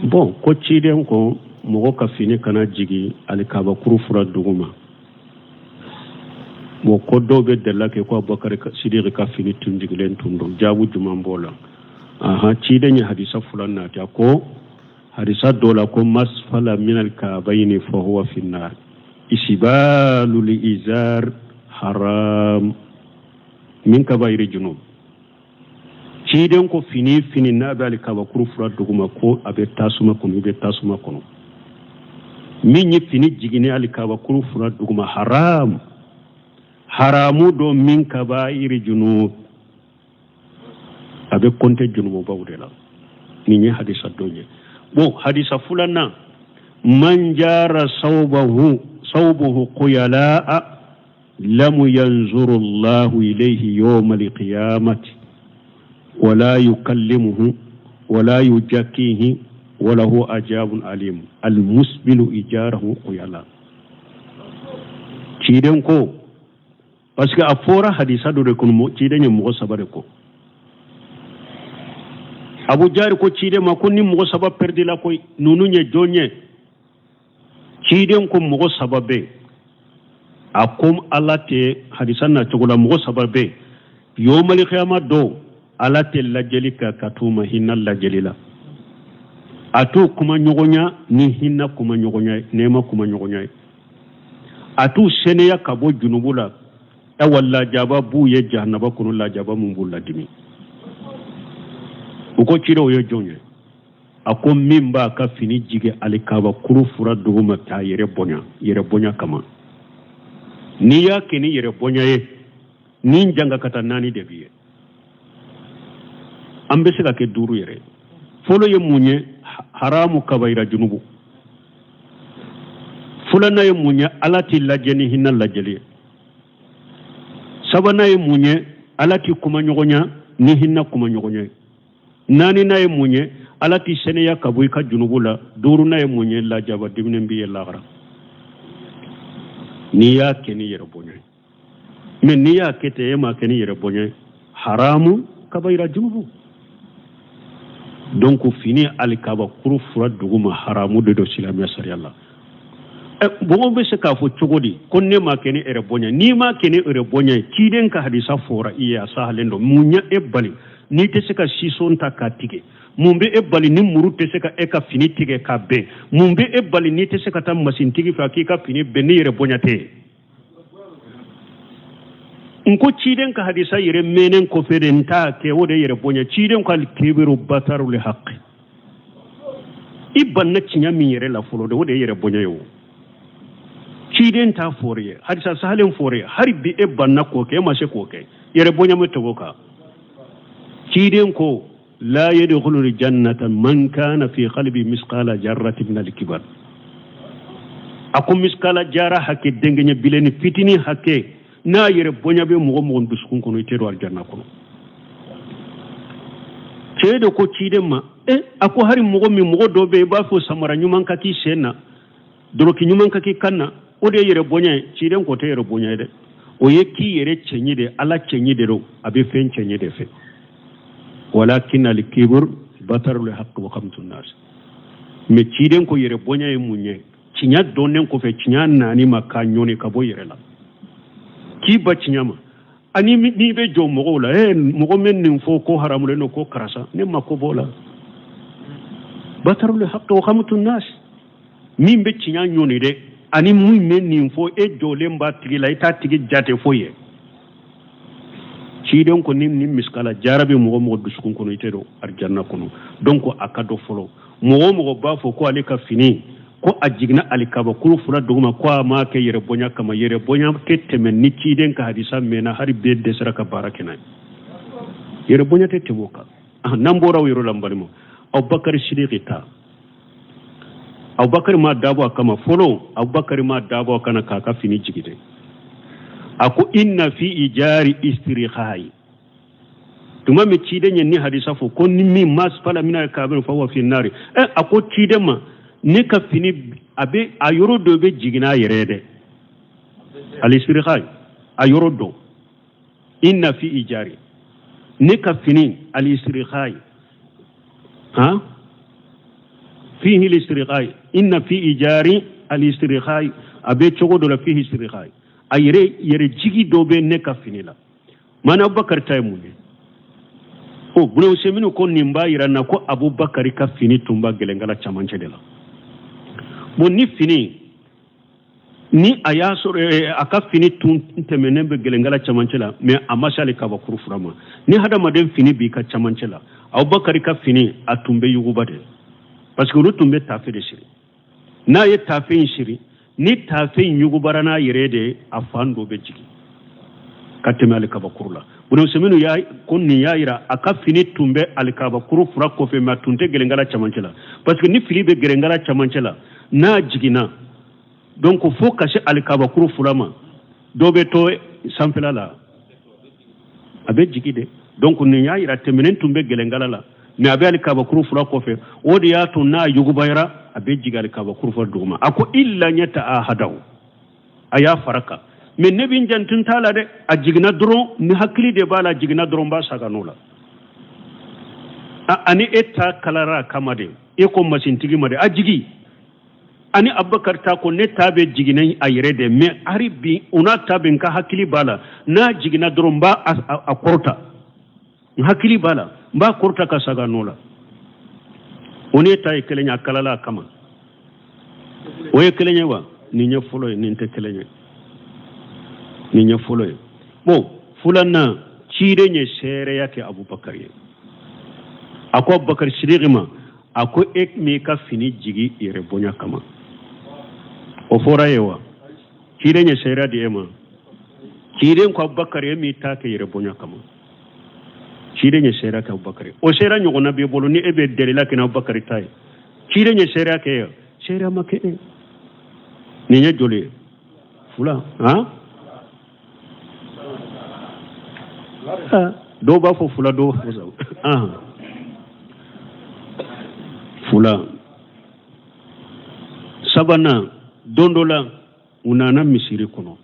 Bon, ko ciden ko mɔgɔ ka fini kana jigin alikabakuru fura duguma. Bon, ko dɔw bɛ delila kɛ ko Abubakar Sidiki ka fini tun jigilen tun don. Jaabu jumɛn b'o la? Ahan, ciden ye hadisa fila nati. A ko hadisa dɔ la ko masfala minal kaabayini fa huwa finnar isbalul izar haram min kabayiri junub. Ciden ko fini fini n'a bɛ alikabakuru fura duguma, ko a bɛ tasuma kɔnɔ, i bɛ tasuma kɔnɔ. Min ye fini jiginni alikabakuru fura duguma, haram, haramu don, min kabayiri junub, a bɛ kɔnte junububaw de la. Nin ye hadisa dɔ ye. Bon, hadisa filanan, man jara sawbahu sawbuhu khuyalaa lam yanzuru Allahu ilayhi yawma alqiyamati wala yukallimuhu wala yujakkihi walahu ajabun alim almusbilu ijarahu khuyala. Ciden ko, parce que a fɔra hadisa dɔ de kɔnɔ, ciden ye mɔgɔ saba de ko. Abu Jari ko ciden ma ko ni mɔgɔ saba pɛridila koyi, ninnu ye jɔn ye? Ciden ko mɔgɔ saba bɛ yen. A ko ala tɛ hadisa na cogo la, mɔgɔ saba bɛ yen, yomali kiyama don, ala tɛ lajɛli kɛ ka t'u ma hinɛ lajɛli la, a t'u kuma ɲɔgɔnya ni hinɛ kuma ɲɔgɔnya ye, nɛɛma kuma ɲɔgɔnya ye, a t'u sɛnɛya ka bɔ junubu la. Awa, lajaba b'u ye jahanaba kɔnɔ, lajaba mun b'u ladimi. U ko ciden, o ye jɔn ye? A ko min b'a ka fini jigin alikabakuru fura duguma k'a yɛrɛ bonya, yɛrɛ bonya kama. N'i y'a kɛ ni yɛrɛ bonya ye, ni jangakata naani de b'i ye. An bɛ se ka kɛ duuru yɛrɛ. Fɔlɔ ye mun ye? Haramu, kabayira junubu. Filanan ye mun ye? Ala t'i lajɛ ni hinɛ lajɛli ye. Sabanan ye mun ye? Ala t'i kuma ɲɔgɔnya ni hinɛ kuma ɲɔgɔnya ye. Naaninan ye mun ye? Ala t'i sɛnɛya ka bɔ i ka junubu la. Duurunan ye mun ye? Lajaba diminen b'i ye lahara n'i y'a kɛ ni yɛrɛ bonya ye. Mais n'i y'a kɛ ten, e m'a kɛ ni yɛrɛ bonya ye, haramu, kabayira junubu. Donc fini alikabakuru fura duguma, haramu de don silamɛya sariya la. Mɔgɔw bɛ se k'a fɔ cogo di ko ne m'a kɛ ni yɛrɛ bonya? N'i m'a kɛ ni yɛrɛ bonya ye, ciden ka hadisa fɔra i ye, a sahalen don. Mun ye e bali n'i tɛ se ka sison ta k'a tigɛ? Mun bɛ e bali ni muru tɛ se ka e ka fini tigɛ ka bɛn? Mun bɛ e bali n'i tɛ se ka taa masintigi fɛ a k'i ka fini bɛn ni yɛrɛ bonya tɛ? N ko ciden ka hadisa yɛrɛ mɛnnen kɔfɛ de n t'a kɛ, o de yɛrɛ bonya. Ciden ko alkibiru batarul haqi, i banna tiɲɛ min yɛrɛ la fɔlɔ de, o de ye yɛrɛ bonya ye. O ciden ta fɔr'i ye, hadisa sahalen fɔr'i ye, hali bi e banna k'o kɛ, e ma se k'o kɛ, yɛrɛ bonya ma tɛmɛ o kan. Ciden ko la yadkhulu jannata man kana fi qalbi misqala jarrati min al-kibar. A ko miskala jara hakɛ, dɛngɛɲɛ bilenni fitinin hakɛ, n'a yɛrɛ bonya bɛ mɔgɔ mɔgɔ dusukun kɔnɔ, i tɛ don alijanna kɔnɔ. Cɛ de ko ciden ma, e a ko hari mɔgɔ min, mɔgɔ dɔ bɛ yen, i b'a fɔ samara ɲuman ka k'i sen na, dɔlɔki ɲuman ka k'i kan na, o de ye yɛrɛ bonya ye. Ciden k'o tɛ yɛrɛ bonya ye dɛ, o ye k'i yɛrɛ cɛɲi de, ala cɛɲi de don, a bɛ fɛn cɛɲi de fɛ. Walakin alikibur batarul haqq wa qamtu nas. Mais ciden ko yɛrɛ bonya ye mun ye? Tiɲɛ dɔnnen kɔfɛ, tiɲɛ nani ma k'a ɲɔni ka bɔ yɛrɛ la, k'i ban tiɲɛ ma. Ani n'i bɛ jɔ mɔgɔw la, mɔgɔ min nin fɔ ko haramulen don, ko karisa, ne ma ko b'o la. Batarul haqq wa qamtu nas, min bɛ tiɲɛ ɲɔni dɛ, ani min bɛ nin fɔ, e jɔlen b'a tigi la, i t'a tigi jate foyi ye. Ciden ko ni ni misikala jara bɛ mɔgɔ mɔgɔ dusukun kɔnɔ, i tɛ don alijanna kɔnɔ. Donc a ka dɔn fɔlɔ, mɔgɔ o mɔgɔ b'a fɔ ko ale ka fini ko a jiginna alikabakuru fila duguma, ko a m'a kɛ yɛrɛ bonya kama, yɛrɛ bonya tɛ tɛmɛ ni ciden ka hadisa mɛnna, hali bɛɛ dɛsɛra ka baara kɛ n'a ye. Yɛrɛ bonya tɛ tɛmɛ o kan. N'an bɔra o yɔrɔ la, n balima, Abubakari Sidiki ta, Abubakari ma dabɔ a kama fɔlɔ, Abubakari ma dabɔ a kama k'a ka fini jigi dɛ. A ko inna fi ijari istirihai. Tuma min ciden ye ni hadisa fɔ ko ni min ma asfala mina kaabiri fa huwa fi nari, a ko ciden ma, ne ka fini a bɛ a yɔrɔ dɔ bɛ jigin n'a yɛrɛ ye dɛ, alistirihai, a yɔrɔ dɔ, inna fi ijari, ne ka fini alistirihai, han. Fihi listirihai inna fi ijari alistirihai a bɛ cogo dɔ la fihi istirihai a yɛrɛ yɛrɛ jigi dɔ bɛ ne ka fini la maana abubakar ta ye mun ye o buna useminu ko nin b'a yira na ko abubakar ka fini tun b'a gɛlɛnkala camancɛ de la bon ni fini ni a y'a sɔrɔ eh, a ka fini tun tɛmɛnen bɛ gɛlɛnkala camancɛ la mais a ma se ale kabakuru fura ma ni hadamaden fini b'i ka camancɛ la abubakar ka fini a tun bɛ yuguba de parce que olu tun bɛ taafe de siri n'a ye taafe in siri ni taafe in yugubara n'a yɛrɛ de a fan dɔ bɛ jigin ka tɛmɛ alikabakuru la buna useminu y'a ko nin y'a yira a ka fini tun bɛ alikabakuru fura kɔfɛ mais a tun tɛ gɛlɛnkala camancɛ la parce que ni fini bɛ gɛlɛnkala camancɛ la n'a jiginna donc fo ka se alikabakuru fura ma dɔ bɛ to sanfɛla la a bɛ jigi de donc nin y'a yira tɛmɛnen tun bɛ gɛlɛnkala la mais a bɛ alikabakuru fura kɔfɛ o de y'a to n'a yugubayara a bɛ jigin alikabakuru fura duguma a ko illa an yataahadahu a y'a fara kan mais ne bɛ n janto n ta la dɛ a jiginna dɔrɔn ni hakili de b'a la a jiginna dɔrɔn n b'a saga n'o la ani e ta kalara a kama de e ko masintigi ma de a jigi ani abubakar ta ko ne ta bɛ jiginna a yɛrɛ de mais hali bi o n'a ta bɛ n ka hakili b'a la n'a jiginna dɔrɔn n b'a a kɔrɔta n hakili b'a la n b'a kɔrɔta ka saga nɔ la o ne ta ye kelen ye a kalala a kama o ye kelen ye wa nin ye fɔlɔ ye nin tɛ kelen ye nin ye fɔlɔ ye bon filanan ciden ye seereya kɛ abubakar ye a ko abubakar sidiki ma a ko e m'i ka fini jigi yɛrɛ bonya kama o fɔra ye wa ciden ye seereya di e ma ciden ko abubakar e m'i ta kɛ yɛrɛ bonya kama ciden ye seereya kɛ abubakar o seereya ɲɔgɔnna b'i bolo ni e bɛ delila kɛ n'abubakar ta ye ciden ye seereya kɛ ye seereya ma kɛ e nin ye joli ye fila han dɔw b'a fɔ fila dɔw b'a fɔ saba fila sabanan don dɔ la u nana misiri kɔnɔ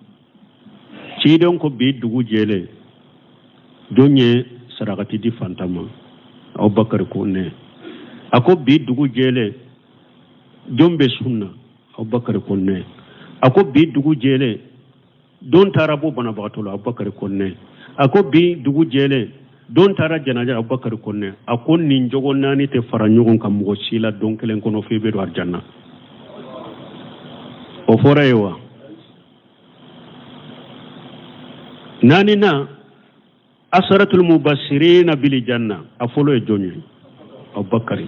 ciden ko bi dugu jɛlen jɔn ye sarakati di fantan ma abubakar ko ne a ko bi dugu jɛlen jɔn bɛ sun na abubakar ko ne a ko bi dugu jɛlen jɔn taara bɔ banabagatɔ la abubakar ko ne a ko bi dugu jɛlen jɔn taara janaja abubakar ko ne a ko nin jogo naani tɛ fara ɲɔgɔn kan mɔgɔ si la don kelen kɔnɔ f'i bɛ don arijanna o fɔra ye wa naaninan asaratul mubasirina bil janna a fɔlɔ ye jɔn ye abubakari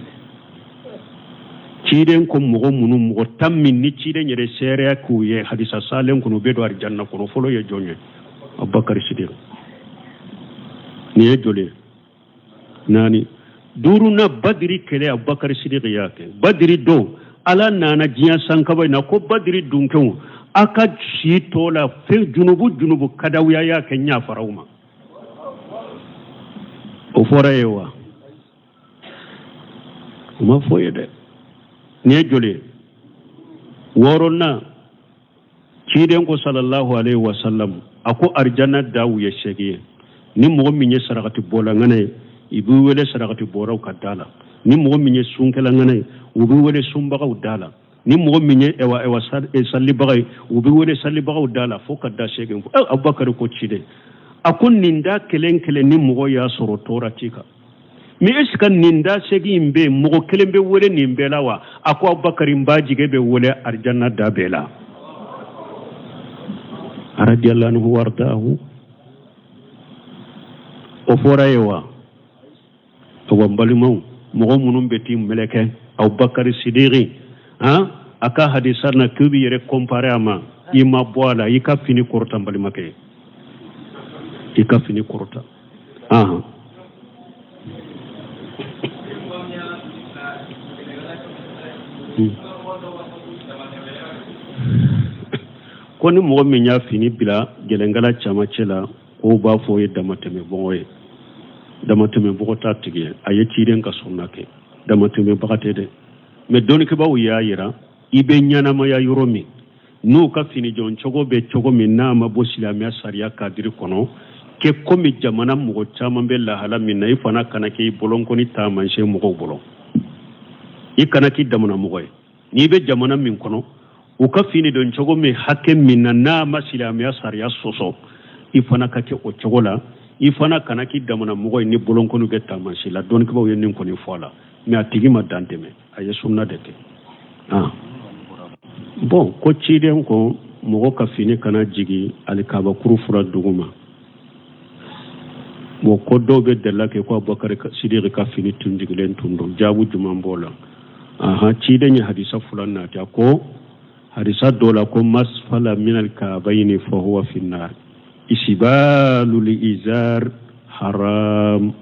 ciden ko mɔgɔ minnu mɔgɔ tan min ni ciden yɛrɛ seereya k'u ye hadisa salen kɔnɔ u bɛ don arijanna kɔnɔ fɔlɔ ye jɔn ye abubakari sidiq nin ye joli ye naani duurunan badiri kɛlɛ abubakari sidiq y'a kɛ badiri don ala nana diɲɛ sankaba in na ko badiri dunkew a ka si tɔ la fɛn junubu junubu kadawiya y'a kɛ n yafara u ma o fɔra ye wa o ma fɔ ye dɛ nin ye joli ye wɔɔrɔnan ciden ko sallallahu alaihi wasallam a ko arijanna daw ye seegin ye ni mɔgɔ min ye sarakati bɔla ŋana ye i b'i wele sarakati bɔlaw ka da la ni mɔgɔ min ye sunkɛla ŋana ye u b'i wele sunbagaw da la ni mɔgɔ min ye ɛwa ɛwa salibaga ye u b'i wele salibagaw da la fo ka da seegin fɔ abubakari ko ciden a ko nin da kelen kelen ni mɔgɔ y'a sɔrɔ tɔɔrɔ t'i kan mais est ce que nin da seegin in bɛ yen mɔgɔ kelen bɛ wele nin bɛɛ la wa a ko abubakari n b'a jigi bɛ wele arijanna da bɛɛ la radiyallahu anhu wardahu o fɔra ye wa awa n balimaw mɔgɔ minnu bɛ t'i mɛlɛkɛ abubakari sidiki han a ka hadisa na k'i b'i yɛrɛ comparer a ma i ma bɔ a la i ka fini kɔrɔta n balimakɛ i ka fini kɔrɔta ahan ko ni mɔgɔ min y'a fini bila gɛlɛnkala camancɛ la k'o b'a fɔ o ye damatɛmɛbɔgɔ ye damatɛmɛbɔgɔ t'a tigi ye a ye ciden ka sunna kɛ damatɛmɛbaga tɛ dɛ mais dɔnnikɛbaaw y'a yira i bɛ ɲɛnamaya yɔrɔ min n'u ka finijɔn cogo bɛ cogo min n'a ma bɔ silamɛya sariya kadiri kɔnɔ kɛ komi jamana mɔgɔ caman bɛ lahala min na i fana kana kɛ i bolonkɔni taamasiyɛn mɔgɔw bolo. I kana k'i damana mɔgɔ ye. N'i bɛ jamana min kɔnɔ, u ka fini don cogo min hakɛ min na, n'a ma silamɛya sariya sɔsɔ, i fana ka kɛ o cogo la. I fana kana k'i damana mɔgɔ ye ni bolonkɔni kɛ taamasi la. Dɔnnikɛbaaw ye nin kɔni fɔ a la, mais a tigi ma dan tɛmɛ, a ye sunna de kɛ. Ah. Bon, ko ciden ko mɔgɔ ka fini kana jigin alikabakuru fura duguma. Bon, ko dɔw bɛ delila kɛ ko Abubakar Sidiki ka fini tun jigilen tun don. Jaabu jumɛn b'o la? Ahan, ciden ye hadisa fila nati. A ko hadisa dɔ la ko masfala minal kaabayini fa huwa finnar isbalul izar haram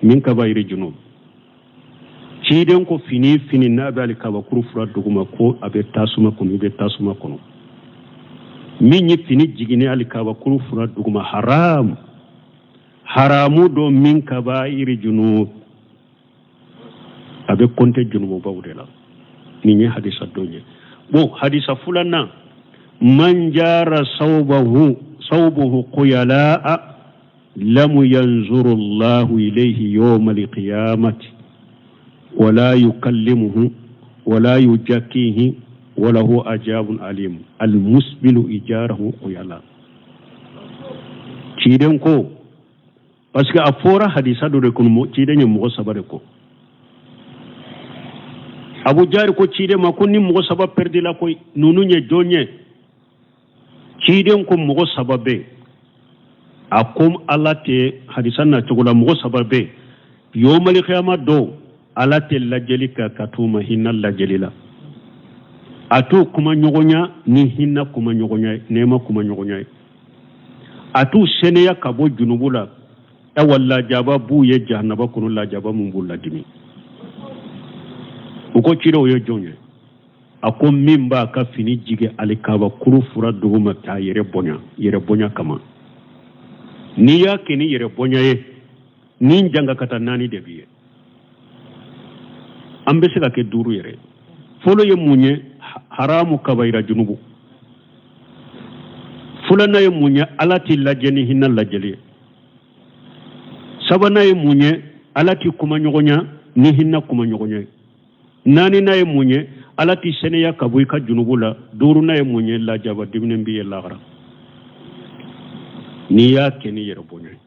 min kabayiri junub. Ciden ko fini fini n'a bɛ alikabakuru fura duguma, ko a bɛ tasuma kɔnɔ, i bɛ tasuma kɔnɔ. Min ye fini jiginni alikabakuru fura duguma, haram, haramu don, min kabayiri junub, a bɛ kɔnte junububaw de la. Nin ye hadisa dɔ ye. Bon, hadisa filanan, man jara sawbahu sawbuhu khuyalaa lam yanzuru Allahu ilayhi yawma alqiyamati wala yukallimuhu wala yujakkihi walahu ajabun alim almusbilu ijarahu khuyala. Ciden ko, parce que a fɔra hadisa dɔ de kɔnɔ, ciden ye mɔgɔ saba de ko. Abu Jari ko ciden ma ko ni mɔgɔ saba pɛridila koyi, ninnu ye jɔn ye? Ciden ko mɔgɔ saba bɛ yen. A ko ala tɛ hadisa na cogo la, mɔgɔ saba bɛ yen, yomali kiyama don, ala tɛ lajɛli kɛ ka t'u ma hinɛ lajɛli la, a t'u kuma ɲɔgɔnya ni hinɛ kuma ɲɔgɔnya ye, nɛɛma kuma ɲɔgɔnya ye, a t'u sɛnɛya ka bɔ junubu la. Awa, lajaba b'u ye jahanaba kɔnɔ, lajaba mun b'u ladimi. U ko ciden, o ye jɔn ye? A ko min b'a ka fini jigin alikabakuru fura duguma k'a yɛrɛ bonya, yɛrɛ bonya kama. N'i y'a kɛ ni yɛrɛ bonya ye, ni jangakata naani de b'i ye. An bɛ se ka kɛ duuru yɛrɛ. Fɔlɔ ye mun ye? Haramu, kabayira junubu. Filanan ye mun ye? Ala t'i lajɛ ni hinɛ lajɛli ye. Sabanan ye mun ye? Ala t'i kuma ɲɔgɔnya ni hinɛ kuma ɲɔgɔnya ye. Naaninan ye mun ye? Ala t'i sɛnɛya ka bɔ i ka junubu la. Duurunan ye mun ye? Lajaba diminen b'i ye lahara n'i y'a kɛ ni yɛrɛ bonya ye.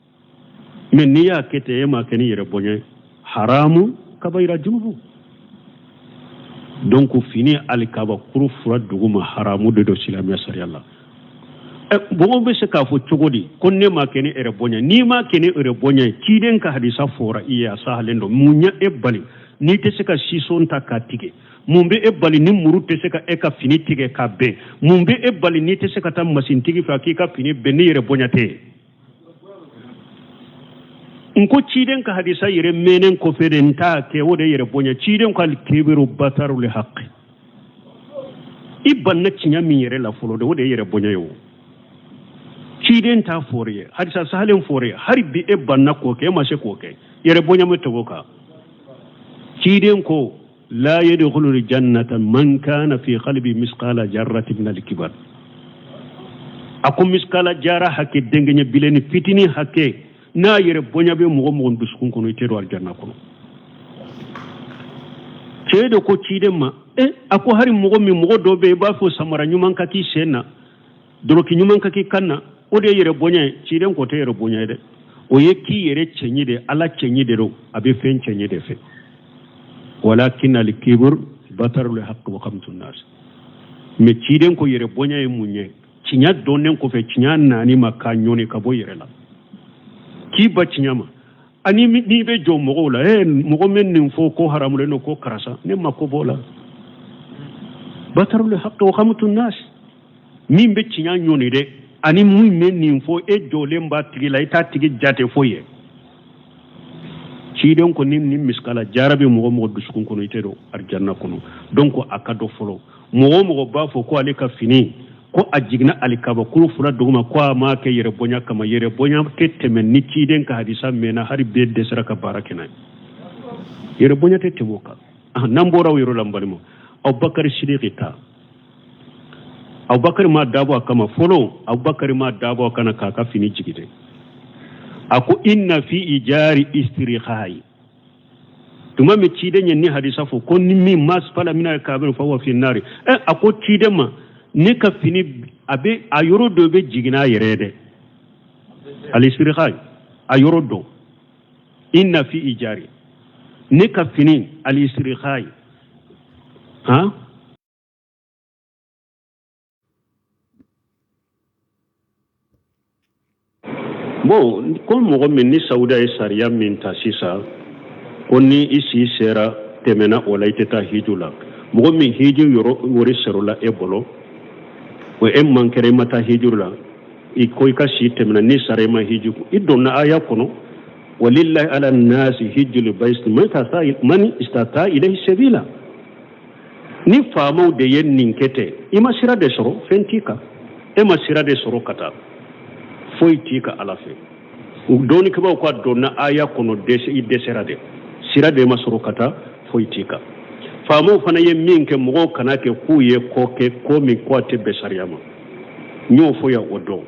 Mais n'i y'a kɛ ten, e m'a kɛ ni yɛrɛ bonya ye, haramu, kabayira junubu. Donc fini alikabakuru fura duguma, haramu de don silamɛya sariya la. Mɔgɔw bɛ se k'a fɔ cogo di ko ne m'a kɛ ni yɛrɛ bonya? N'i m'a kɛ ni yɛrɛ bonya ye, ciden ka hadisa fɔra i ye, a sahalen don. Mun ye e bali n'i tɛ se ka sison ta k'a tigɛ? Mun bɛ e bali ni muru tɛ se ka e ka fini tigɛ ka bɛn? Mun bɛ e bali n'i tɛ se ka taa masintigi fɛ a k'i ka fini bɛn ni yɛrɛ bonya tɛ? N ko ciden ka hadisa yɛrɛ mɛnnen kɔfɛ de n t'a kɛ, o de yɛrɛ bonya. Ciden ko alkibiru batarul haqi, i banna tiɲɛ min yɛrɛ la fɔlɔ de, o de ye yɛrɛ bonya ye. O ciden ta fɔr'i ye, hadisa sahalen fɔr'i ye, hali bi e banna k'o kɛ, e ma se k'o kɛ, yɛrɛ bonya ma tɛmɛ o kan. Ciden ko la yadkhulu jannata man kana fi qalbi misqala jarrati min al-kibar. A ko miskala jara hakɛ, dɛngɛɲɛ bilenni fitinin hakɛ, n'a yɛrɛ bonya bɛ mɔgɔ mɔgɔ dusukun kɔnɔ, i tɛ don alijanna kɔnɔ. Cɛ de ko ciden ma, e a ko hari mɔgɔ min, mɔgɔ dɔ bɛ yen, i b'a fɔ samara ɲuman ka k'i sen na, dɔlɔki ɲuman ka k'i kan na, o de ye yɛrɛ bonya ye. Ciden k'o tɛ yɛrɛ bonya ye dɛ, o ye k'i yɛrɛ cɛɲi de, ala cɛɲi de don, a bɛ fɛn cɛɲi de fɛ. Walakin alikibur batarul haqq wa qamtu nas. Mais ciden ko yɛrɛ bonya ye mun ye? Tiɲɛ dɔnnen kɔfɛ, tiɲɛ nani ma k'a ɲɔni ka bɔ yɛrɛ la, k'i ban tiɲɛ ma. Ani n'i bɛ jɔ mɔgɔw la, ee mɔgɔ min nin fɔ ko haramulen don, ko karisa, ne mako b'o la. Batarul haqq wa qamtu nas, min bɛ tiɲɛ ɲɔni dɛ, ani min bɛ nin fɔ, e jɔlen b'a tigi la, i t'a tigi jate foyi ye. Ciden ko ni ni misikala jara bɛ mɔgɔ mɔgɔ dusukun kɔnɔ, i tɛ don alijanna kɔnɔ. Donc a ka dɔn fɔlɔ, mɔgɔ o mɔgɔ b'a fɔ ko ale ka fini ko a jiginna alikabakuru fila duguma, ko a m'a kɛ yɛrɛ bonya kama, yɛrɛ bonya tɛ tɛmɛ ni ciden ka hadisa mɛnna, hali bɛɛ dɛsɛra ka baara kɛ n'a ye. Yɛrɛ bonya tɛ tɛmɛ o kan. N'an bɔra o yɔrɔ la, n balima, Abubakari Sidiki ta, Abubakari ma dabɔ a kama fɔlɔ, Abubakari ma dabɔ a kana k'a ka fini jigi dɛ. A ko inna fi ijari istirihai. Tuma min ciden ye ni hadisa fɔ ko ni min ma asfala mina kaabɛni fahuwa fi nari, ɛ a ko ciden ma, ne ka fini a bɛ a yɔrɔ dɔ bɛ jigin n'a yɛrɛ ye dɛ, alisirika a yɔrɔ dɔ, inna fi ijari, ne ka fini alisirika han. Bon, ko mɔgɔ min ni saudiya ye sariya min ta sisan ko ni i si sera tɛmɛna o la i tɛ taa hiju la, mɔgɔ min hiju yɔrɔ wari sɔrɔla e bolo, o e man kɛra i ma taa hiju la, i ko i ka si tɛmɛna, n'i sara i ma hiju, i donna aya kɔnɔ walillahi ala nasi hijjul bayt man istata ilayhi sabila. Ni faamaw de ye nin kɛ ten, i ma sira de sɔrɔ, fɛn t'i kan, e ma sira de sɔrɔ ka taa, foyi t'i kan ala fɛ. Dɔnnikɛbaaw ko a donna aya kɔnɔ, i dɛsɛra de, sira de ma sɔrɔ ka taa, foyi t'i kan. Faamaw fana ye min kɛ, mɔgɔw kana kɛ k'u ye ko kɛ ko min ko a tɛ bɛn sariya ma. N y'o fɔ yan o don,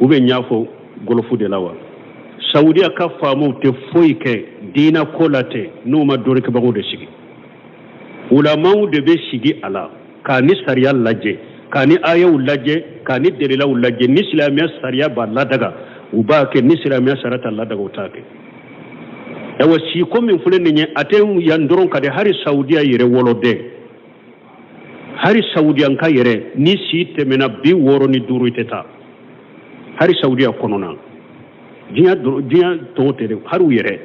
ou bien n y'a fɔ gɔlɔfu de la wa? Saudiya ka faamaw tɛ foyi kɛ diina ko la ten n'u ma dɔnnikɛbagaw de sigi. Ulamaw de bɛ sigi a la k'a ni sariya lajɛ, k'a ni ayaw lajɛ, k'a ni dalilaw lajɛ. Ni silamɛya sariya b'a ladaga, u b'a kɛ. Ni silamɛya sariya t'a ladaga, u t'a kɛ. Ayiwa, siko min filɛ nin ye, a tɛ yan dɔrɔn ka di, hali saudiya yɛrɛ woloden, hali saudiyanka yɛrɛ, ni si tɛmɛna 65, i tɛ taa hali saudiya kɔnɔna. Diɲɛ diɲɛ tɔw tɛ dɛ, hali u yɛrɛ.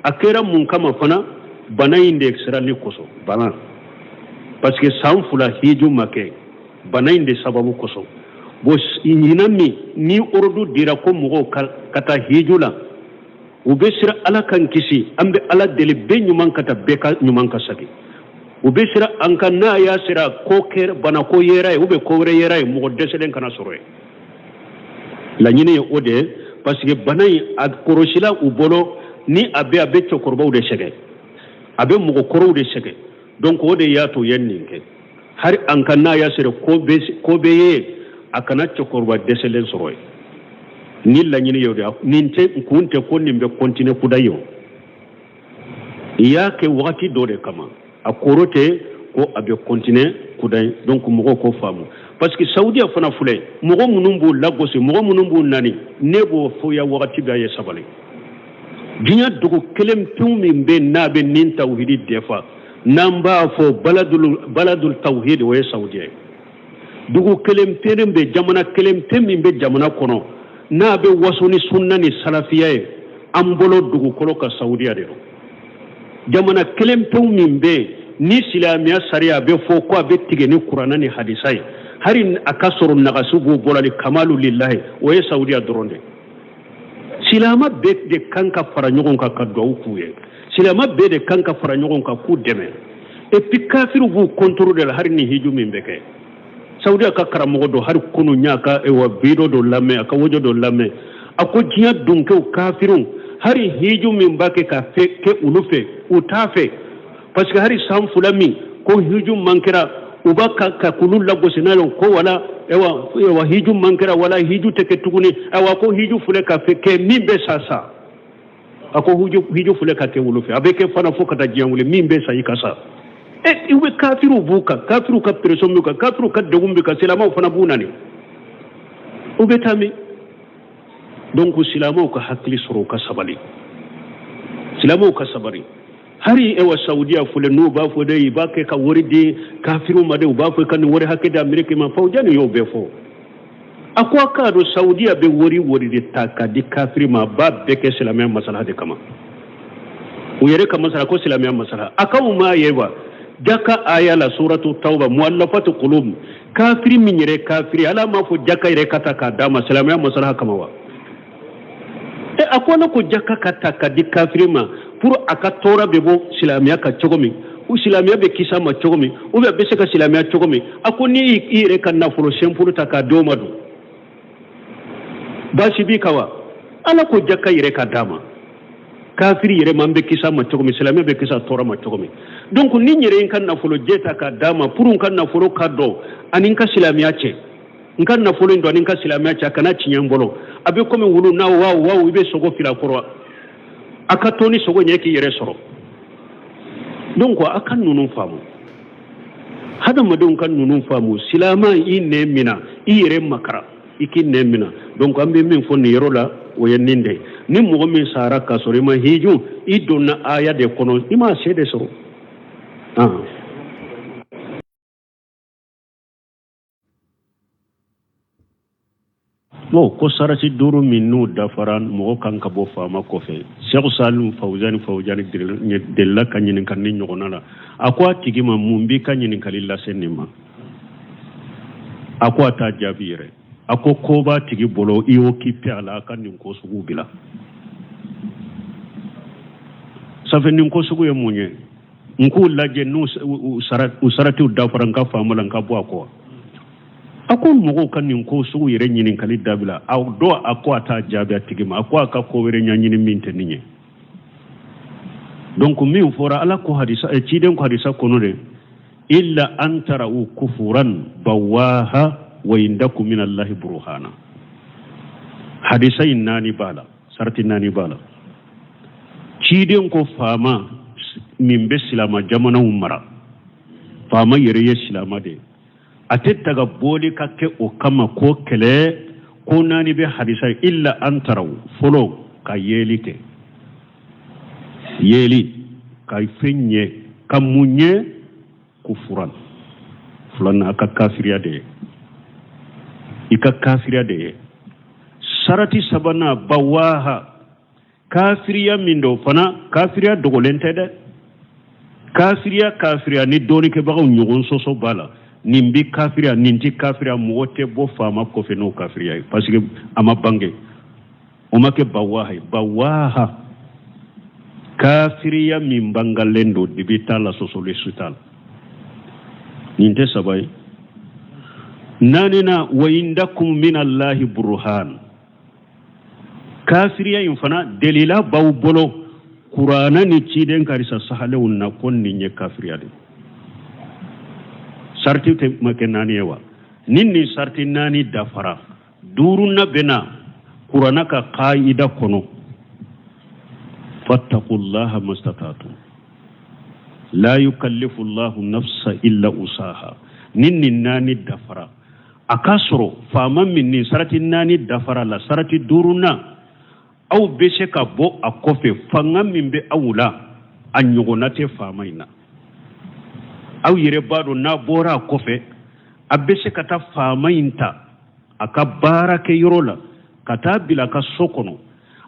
A kɛra mun kama fana? Bana in de siranni kosɔn, bana, parce que san 2 hiju ma kɛ bana in de sababu kosɔn. Bon, ɲinan min ni ordre dira ko mɔgɔw ka taa hiju la, u bɛ siran ala k'an kisi, an bɛ ala deli bɛɛ ɲuman ka taa, bɛɛ ka ɲuman ka segin. U bɛ siran an ka n'a y'a sera ko kɛra bana ko yera ye ou bien ko wɛrɛ yera ye, mɔgɔ dɛsɛlen kana sɔrɔ ye. Laɲini ye o de ye, parce que bana in a kɔrɔsila u bolo ni a bɛ cɛkɔrɔbaw de sɛgɛn, a bɛ mɔgɔkɔrɔw de sɛgɛn. Donc o de y'a to u ye nin kɛ. Hali an ka n'a y'a sɔrɔ ko bɛ ye, a kana cɛkɔrɔba dɛsɛlen sɔrɔ ye. Ni laɲini ye o de ye. Nin tɛ kun tɛ ko nin bɛ continuer kuda ye. O i y'a kɛ wagati dɔ de kama, a kɔrɔ tɛ ko a bɛ continuer kuda ye. Donc mɔgɔw k'o faamu, parce que saudiya fana filɛ, mɔgɔ minnu b'u lagosi, mɔgɔ minnu b'u nani, ne b'o fɔ ya wagati bɛɛ, a ye sabali. Diɲɛ dugu kelen pewu min bɛ n'a bɛ nin tawhidi defa, n'an b'a fɔ baladul tawhidi, o ye saudiya ye. Dugu kelen pe bɛ, jamana kelen pe min bɛ jamana kɔnɔ n'a bɛ waso ni sunna ni salafiya ye an bolo dugukolo ka, saudiya de don. Jamana kelen pewu min bɛ yen ni silamɛya sariya a bɛ fɔ ko a bɛ tigɛ ni kuranɛ ni hadisa ye, hali a ka sɔrɔ nagasi b'u bolo ni kamalu lillahi, o ye saudiya dɔrɔn de. Silamɛ bɛɛ de kan ka fara ɲɔgɔn kan ka duwawu k'u ye. Silamɛ bɛɛ de kan ka fara ɲɔgɔn kan k'u dɛmɛ. Et puis kafiriw b'u contrôle de la hali ni hiju min bɛ kɛ. Saudiya ka karamɔgɔ dɔ, hali kunu n y'a ka wa vidéo dɔ lamɛn, a ka audio dɔ lamɛn, a ko diɲɛ dunkɛw kafiriw, hali hiju min b'a kɛ ka kɛ olu fɛ, u t'a fɛ, parce que hali san 2 min ko hiju man kɛra, u b'a ka k'olu lagosi n'a ye ko wala ewa hiju man kɛra, wala hiju tɛ kɛ tuguni. Ayiwa, ko hiju filɛ ka kɛ, min bɛ sa sa, a ko hiju filɛ ka kɛ wolo fɛ, a bɛ kɛ fana fo ka taa diɲɛ wuli, min bɛ sa i ka sa. E u bɛ kafiriw b'u kan, kafiriw ka pression b'u kan, kafiriw ka degun b'u kan, silamɛw fana b'u nani, u bɛ taa min? Donc silamɛw ka hakili sɔrɔ, u ka sabali, silamɛw ka sabali. Hari ewa saudiya filɛ, n'u b'a fɔ de i b'a kɛ ka wari di kafiriw ma de, u b'a fɔ ka nin wari hakɛ di Ameriki ma, Fawujani y'o bɛɛ fɔ. A ko a k'a dɔn saudiya bɛ wari de ta ka di kafiri ma, a b'a bɛɛ kɛ silamɛya masala de kama, u yɛrɛ ka masala ko silamɛya masala. A k'aw m'a ye wa, jaka aya la, suratu tawba, muallafatu qulub, kafiri min yɛrɛ kafiri, ala m'a fɔ jaka yɛrɛ ka ta k'a d'a ma silamɛya masala kama wa? E a ko ala ko jaka ka ta ka di kafiri ma pour a ka tɔɔrɔ bɛ bɔ silamɛya kan cogo min, u silamɛya bɛ kisi a ma cogo min, ou bien a bɛ se ka silamɛya cogo min. A ko n'i i yɛrɛ ka nafolo simple ta k'a d'o ma dun, baasi b'i kan wa? Ala ko jaka yɛrɛ ka d'a ma kafiri yɛrɛ ma, an bɛ kisi a ma cogo min, silamɛ bɛ kisi a tɔɔrɔ ma cogo min. Donc ni n yɛrɛ ye n ka nafolo jɛ ta k'a d'a ma pour n ka nafolo ka dɔn ani n ka silamɛya cɛ, n ka nafolo in dɔn ani n ka silamɛya cɛ, a kana tiɲɛ n bolo. A bɛ komi wulu n'a waaw waaw, i bɛ sogo fili a kɔrɔ, a ka to ni sogo ɲɛ k'i yɛrɛ sɔrɔ. Donc a ka ninnu faamu, hadamadenw ka ninnu faamu. Silama, i nɛn mina, i yɛrɛ makara, i k'i nɛn mina. Donc an bɛ min fɔ nin yɔrɔ la, o ye nin de ye. Ni mɔgɔ min sara k'a sɔrɔ i ma hiju, i donna aya de kɔnɔ, i ma se de sɔrɔ. Bon, ko sarati duuru min n'u dafara, mɔgɔ kan ka bɔ faama kɔfɛ. Sɛku Salim Fawuzani Fawuzani delila ka ɲininka nin ɲɔgɔnna la. A ko a tigi ma, mun b'i ka ɲininkali lase nin ma? A ko a t'a jaabi yɛrɛ. A ko ko b'a tigi bolo, i occupé a la, a ka nin ko sugu bila. Ça fait nin ko sugu ye mun ye? N k'u lajɛ n'u u saratiw dafara n ka faamu la, n ka bɔ a kɔ. A ko mɔgɔw ka nin ko sugu yɛrɛ ɲininkali dabila. A dɔ, a ko a t'a jaabi a tigi ma. A ko a ka ko wɛrɛ ɲɛɲini min tɛ nin ye. Donc min fɔra Ala ko hadisa, ciden ko hadisa kɔnɔ de, illa an tarau kufuran bawaha wa indakum min allahi burhana. Hadisa in naani b'a la, sarati naani b'a la. Ciden ko faama min bɛ silama jamanaw mara, faama yɛrɛ ye silama de ye, a tɛ taga bɔli ka kɛ o kama ko kɛlɛ. Ko naani bɛ hadisa: illa an taraw, fɔlɔ ka yeeli kɛ, yeeli ka fɛn ɲɛ, ka mun ɲɛ? Kufuran. Filanan, a ka kafiriya de ye, i ka kafiriya de ye. Sarati sabanan, bawaha, kafiriya min don fana, kafiriya dogolen tɛ dɛ. Kafiriya, kafiriya ni dɔɔnikɛbagaw ɲɔgɔn sɔsɔ b'a la, nin bi kafiriya, nin ti kafiriya. Mɔgɔ tɛ bɔ faama kɔfɛ n'o kafiriya ye, parce que a ma bange, o ma kɛ bawaha ye. Bawaha, kafiriya min bangalen don, dibi t'a la, sɔsɔli si t'a la. Nin tɛ saba ye. Naaninan, wa indakum min allahi burhan. Kafiriya in fana, delila b'aw bolo kurana ni ciden ka hadisa sahalenw na ko nin ye kafiriya de. Sarati tɛ ma kɛ naani ye wa? Ni nin sarati naani dafara, duurunan bɛ na kurana ka kaida kɔnɔ: fattakullaha mastata'tum la yukallifu llahu nafsa illa usaha. Ni nin naani dafara, a k'a sɔrɔ faama min nin sarati naani dafara la, sarati duurunan, aw bɛ se ka bɔ a kɔfɛ. Fanga min bɛ aw la, a ɲɔgɔnna tɛ faama in na. Aw yɛrɛ b'a dɔn, n'a bɔra a kɔfɛ, a bɛ se ka taa faama in ta a ka baarakɛyɔrɔ la ka taa bila a ka so kɔnɔ.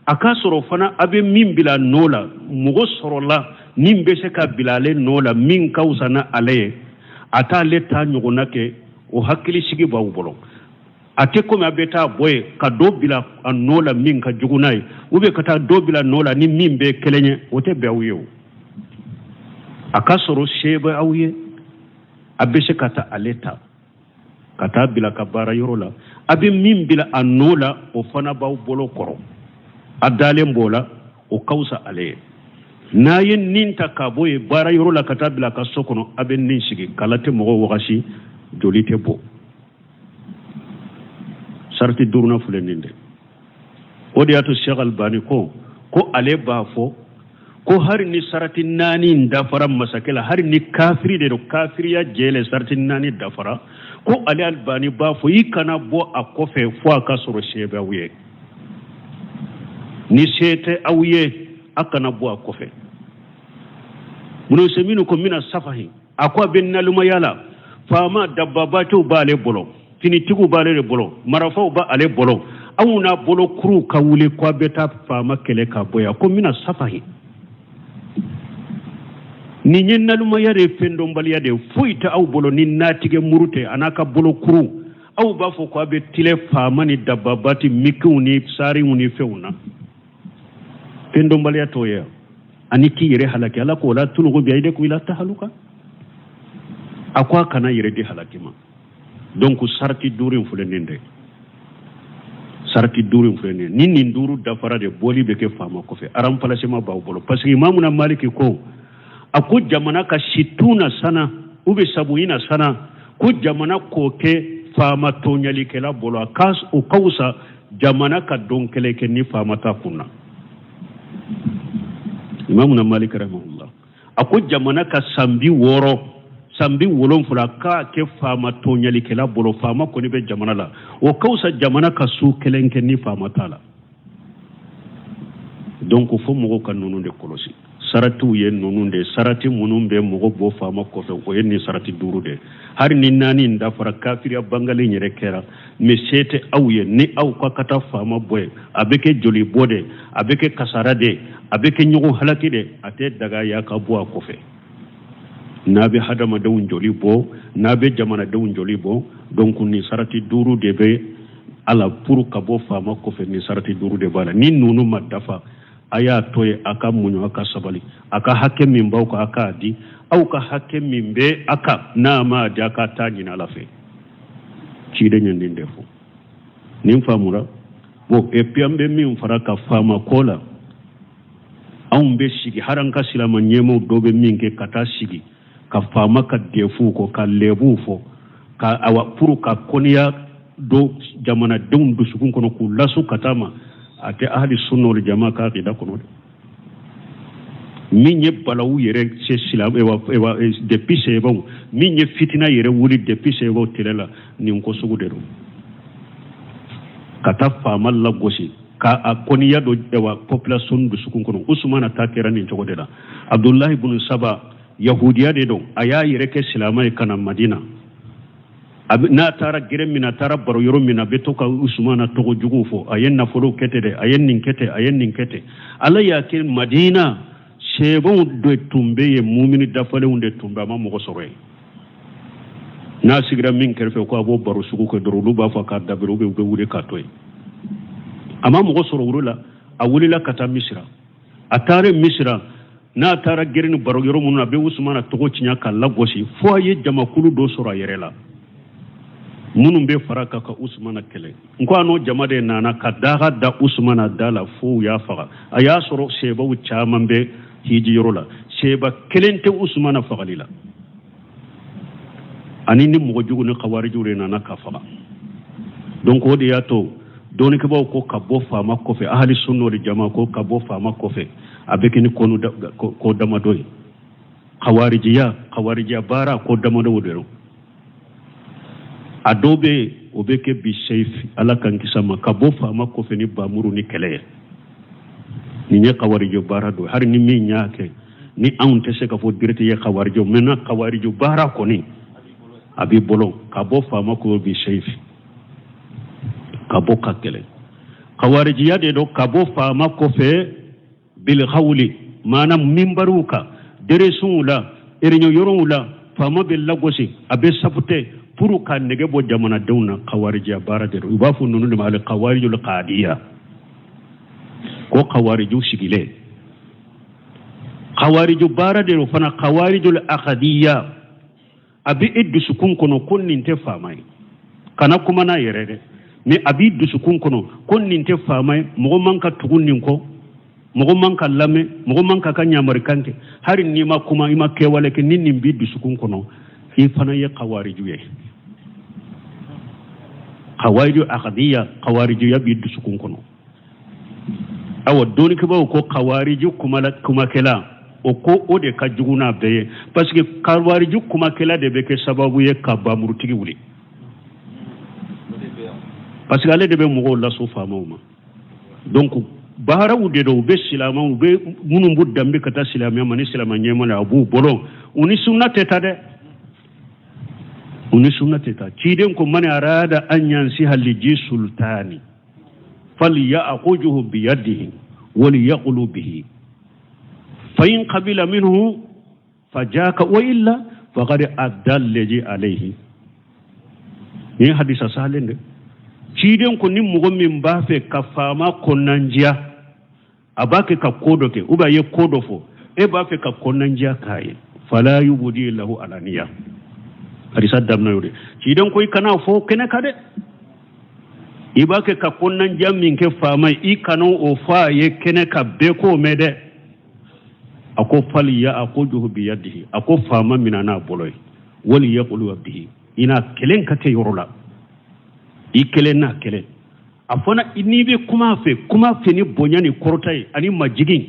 A k'a sɔrɔ fana, a bɛ min bila nɔ la, mɔgɔ sɔrɔla min bɛ se ka bila ale nɔ la, min ka fisa na ale ye, a t'ale ta ɲɔgɔnna kɛ. O hakilisigi b'aw bolo. A tɛ komi a bɛ taa bɔ yen ka dɔ bila a nɔ la min ka jugu n'a ye, ou bien ka taa dɔ bila nɔ la ni min bɛ kelen ye, o tɛ bɛn aw ye. O a ka sɔrɔ se bɛ aw ye, a bɛ se ka taa ale ta ka taa bila ka baara yɔrɔ la. A bɛ min bila a nɔ la, o fana b'aw bolo kɔrɔ, a dalen b'o la, o ka fisa ale ye. N'a ye nin ta ka bɔ yen baara yɔrɔ la ka taa bila a ka so kɔnɔ, a bɛ nin sigi, kala tɛ mɔgɔ wagasi, joli tɛ bɔ. Sarati duurunan filɛ nin de. O de y'a to Sheikh Albani ko ale b'a fɔ ko hari ni sarati naani in dafara masakɛ la, hari ni kafiri de don, kafiriya jɛlen, sarati naani dafara, ko ale Albani b'a fɔ i kana bɔ a kɔfɛ fo a ka sɔrɔ se bɛ aw ye. Ni se tɛ aw ye, a kana bɔ a kɔfɛ. Ibn Usaymin ko mina safahi, a ko a bɛ nalumaya la. Faama dababatiw b'ale bolo, finitigiw b'ale de bolo, marafaw b'ale bolo, aw n'a bolo kuruw ka wuli ko a bɛ taa faama kɛlɛ ka bɔ yan, ko mina safahi. Nin ye nalumaya de ye, fɛndɔnbaliya de ye. Foyi tɛ aw bolo ni natigɛ muru tɛ, a n'a ka bolo kuru. Aw b'a fɔ ko a bɛ tile faama ni dababati mikiw ni sariw ni fɛnw na. Fɛndɔnbaliya t'o ye ani k'i yɛrɛ halaki. Ala ko wala tulqu bi aydikum ila tahaluka, a ko a kana yɛrɛ di halaki ma. Donc sarati duuru in filɛ nin de, sarati duuru in filɛ nin. Ni nin duuru dafara de, bɔli bɛ kɛ faama kɔfɛ, remplacement b'aw bolo. Parce que imamuna Maliki ko, a ko jamana ka situna sana ou bien sabuina sana, ko jamana k'o kɛ faama tɔɲalikɛla bolo, a ka o ka wusa jamana ka don kɛlɛ kɛ ni faama t'a kun na. Imamuna Maliki rahimahullah. A ko jamana ka san 60, san 70 k'a kɛ faama tɔɲalikɛla bolo, faama kɔni bɛ jamana la, o ka fisa jamana ka su kelen kɛ ni faama t'a la. Donc fo mɔgɔw ka ninnu de kɔlɔsi. Saratiw ye ninnu de, sarati minnu bɛ mɔgɔ bɔ faama kɔfɛ, o ye nin sarati duuru de. Hali ni naani in dafara, kafiriya bangalen yɛrɛ kɛra, mais se tɛ aw ye ni aw ka taa faama bɔ yen, a bɛ kɛ joli bɔ de, a bɛ kɛ kasara de, a bɛ kɛ ɲɔgɔn halaki de, a tɛ daga y'a ka bɔ a kɔfɛ. N'a bɛ hadamadenw joli bɔ, n'a bɛ jamanadenw joli bɔ, donc nin sarati duuru de bɛ a la pour ka bɔ faama kɔfɛ. Nin sarati duuru de b'a la. Ni ninnu ma dafa, a y'a to yen, a ka muɲu, a ka sabali, a ka hakɛ min b'aw kan, a k'a di. Aw ka hakɛ min bɛ a kan, n'a m'a di, a ka taa ɲini Ala fɛ. Ciden ye nin de fɔ. Nin faamura. Bon, et puis an bɛ min fara ka faama ko la, anw bɛ sigi, hali an ka silama ɲɛmaaw dɔ bɛ min kɛ ka taa sigi ka faama ka défaut kɔ, ka lebuw fɔ, ka awa pour ka kɔniya don jamanadenw dusukun kɔnɔ, k'u lasu ka taa ma, a tɛ ahli sunna wal jama ka akida kɔnɔ dɛ. Min ye balawu yɛrɛ se silamɛ depuis sahabaw, min ye fitina yɛrɛ wuli depuis sahabaw tele la, nin ko sugu de don, ka taa faama lagosi, ka a kɔniya don ewa population dusukun kɔnɔ. Usumana ta kɛra nin cogo de la. Abdulahi bunu Saba, yahudiya de don, a y'a yɛrɛ kɛ silamɛ ye ka na Madina. N'a taara gɛrɛ min na, a taara baro yɔrɔ min na, a bɛ to ka Usumana tɔgɔ juguw fɔ. A ye nafolo kɛ ten dɛ, a ye nin kɛ ten, a ye nin kɛ ten. Ala y'a kɛ Madina sahabaw de tun bɛ yen, mumini dafalenw de tun bɛ, a ma mɔgɔ sɔrɔ yen. N'a sigira min kɛrɛfɛ ko a b'o baro sugu kɛ dɔrɔn, olu b'a fɔ k'a dabiri, u bɛ wuli k'a to yen. A ma mɔgɔ sɔrɔ woro la, a wulila ka taa Misira. A taara Misira, n'a taara gɛrɛ ni baro yɔrɔ minnu na, a bɛ Usumana tɔgɔ tiɲɛ k'a lagosi, fo a ye jamakulu dɔ sɔrɔ a yɛrɛ la minnu bɛ fara kan ka Usumana kɛlɛ. N ko a n'o jama de nana ka daga da Usumana da la fo u y'a faga. A y'a sɔrɔ sahabaw caman bɛ hiji yɔrɔ la, sahaba kelen tɛ Usumana fagali la. Ani ni mɔgɔ jugu ni kawarijiw de nana ka faga. Donc o de y'a to dɔnnikɛbaaw ko ka bɔ faama kɔfɛ, ahali sunna wal jama ko ka bɔ faama kɔfɛ, a bɛ kɛ ni ko damadɔ ye. Kawarijiya, kawarijiya baara ko damadɔ de don. A dɔw bɛ yen, o bɛ kɛ bi seifi, Ala k'an kisi a ma, ka bɔ faama kɔfɛ ni bamuru ni kɛlɛ ye. Nin ye kawarijɔ baara dɔ ye. Hali ni min y'a kɛ, ni anw tɛ se ka fɔ direct ye kawarijɔ, maintenant kawarijɔ baara kɔni a b'i bolo ka bɔ faama kɔfɛ bi seifi, ka bɔ ka kɛlɛ. Kawarijiya de don ka bɔ faama kɔfɛ bilkawuli, maana minbariw kan, deresunw la, réunion yɔrɔw la, faama bɛ lagosi, a bɛ sabute pour ka nege bɔ jamanadenw na. Kawarijiya baara de don. U b'a fɔ ninnu de ma ali kawarijul kaadiya, ko kawariju sigilen. Kawariju baara de don fana, kawarijul akadiya. A bɛ e dusukun kɔnɔ ko nin tɛ faama ye, kana kuma n'a yɛrɛ dɛ, mais a b'i dusukun kɔnɔ ko nin tɛ faama ye, mɔgɔ man ka tugu nin kɔ, mɔgɔ man ka lamɛn, mɔgɔ man ka ka ɲamarikan kɛ. Hali n'i ma kuma, i ma kɛwale kɛ, ni nin b'i dusukun kɔnɔ, i fana ye kawariju ye. Kawariju akadiya, kawarijuya b'i dusukun kɔnɔ. Awa, dɔnnikɛbaaw ko kawariju kumakɛla, o ko o de ka jugu n'a bɛɛ ye, parce que kawariju kumakɛla de bɛ kɛ sababu ye ka bamurutigi wuli, parce que ale de bɛ mɔgɔw laso faamaw ma. Donc baaraw de don, u bɛ silamɛw, u bɛ minnu b'u danbe ka taa silamɛya ma ni silamɛ ɲɛma la, a b'u bolo, u ni sunna tɛ taa dɛ, u ni sunna tɛ taa. Ciden ko man arada an yansiha liji sultani falyakhudhu biyadihi waliyaqulu bihi fa in qabila minhu fajaka wa illa faqad adda alladhi alayhi. Nin hadisa salen de. Ciden ko ni mɔgɔ min b'a fɛ ka faama kɔnɔnandiya, a b'a kɛ ka ko dɔ kɛ, ou bien a ye ko dɔ fɔ, e b'a fɛ ka kɔnɔnandiya k'a ye, fala yubudi lahu alaniya. Hadisa daminɛ y'o de. Ciden ko i kana fɔ kɛnɛ kan dɛ. I b'a kɛ ka kɔnɔnandiya min kɛ faama ye, i kana o fɔ a ye kɛnɛ kan bɛɛ k'o mɛn dɛ. A ko falyakhudhu biyadihi, a ko faama minɛ n'a bolo ye, waliyaqulu bihi, i n'a kelen ka kɛ yɔrɔ la, i kelen n'a kelen. A fana n'i bɛ kuma a fɛ, kuma a fɛ ni bonya ni kɔrɔta ye ani majigin.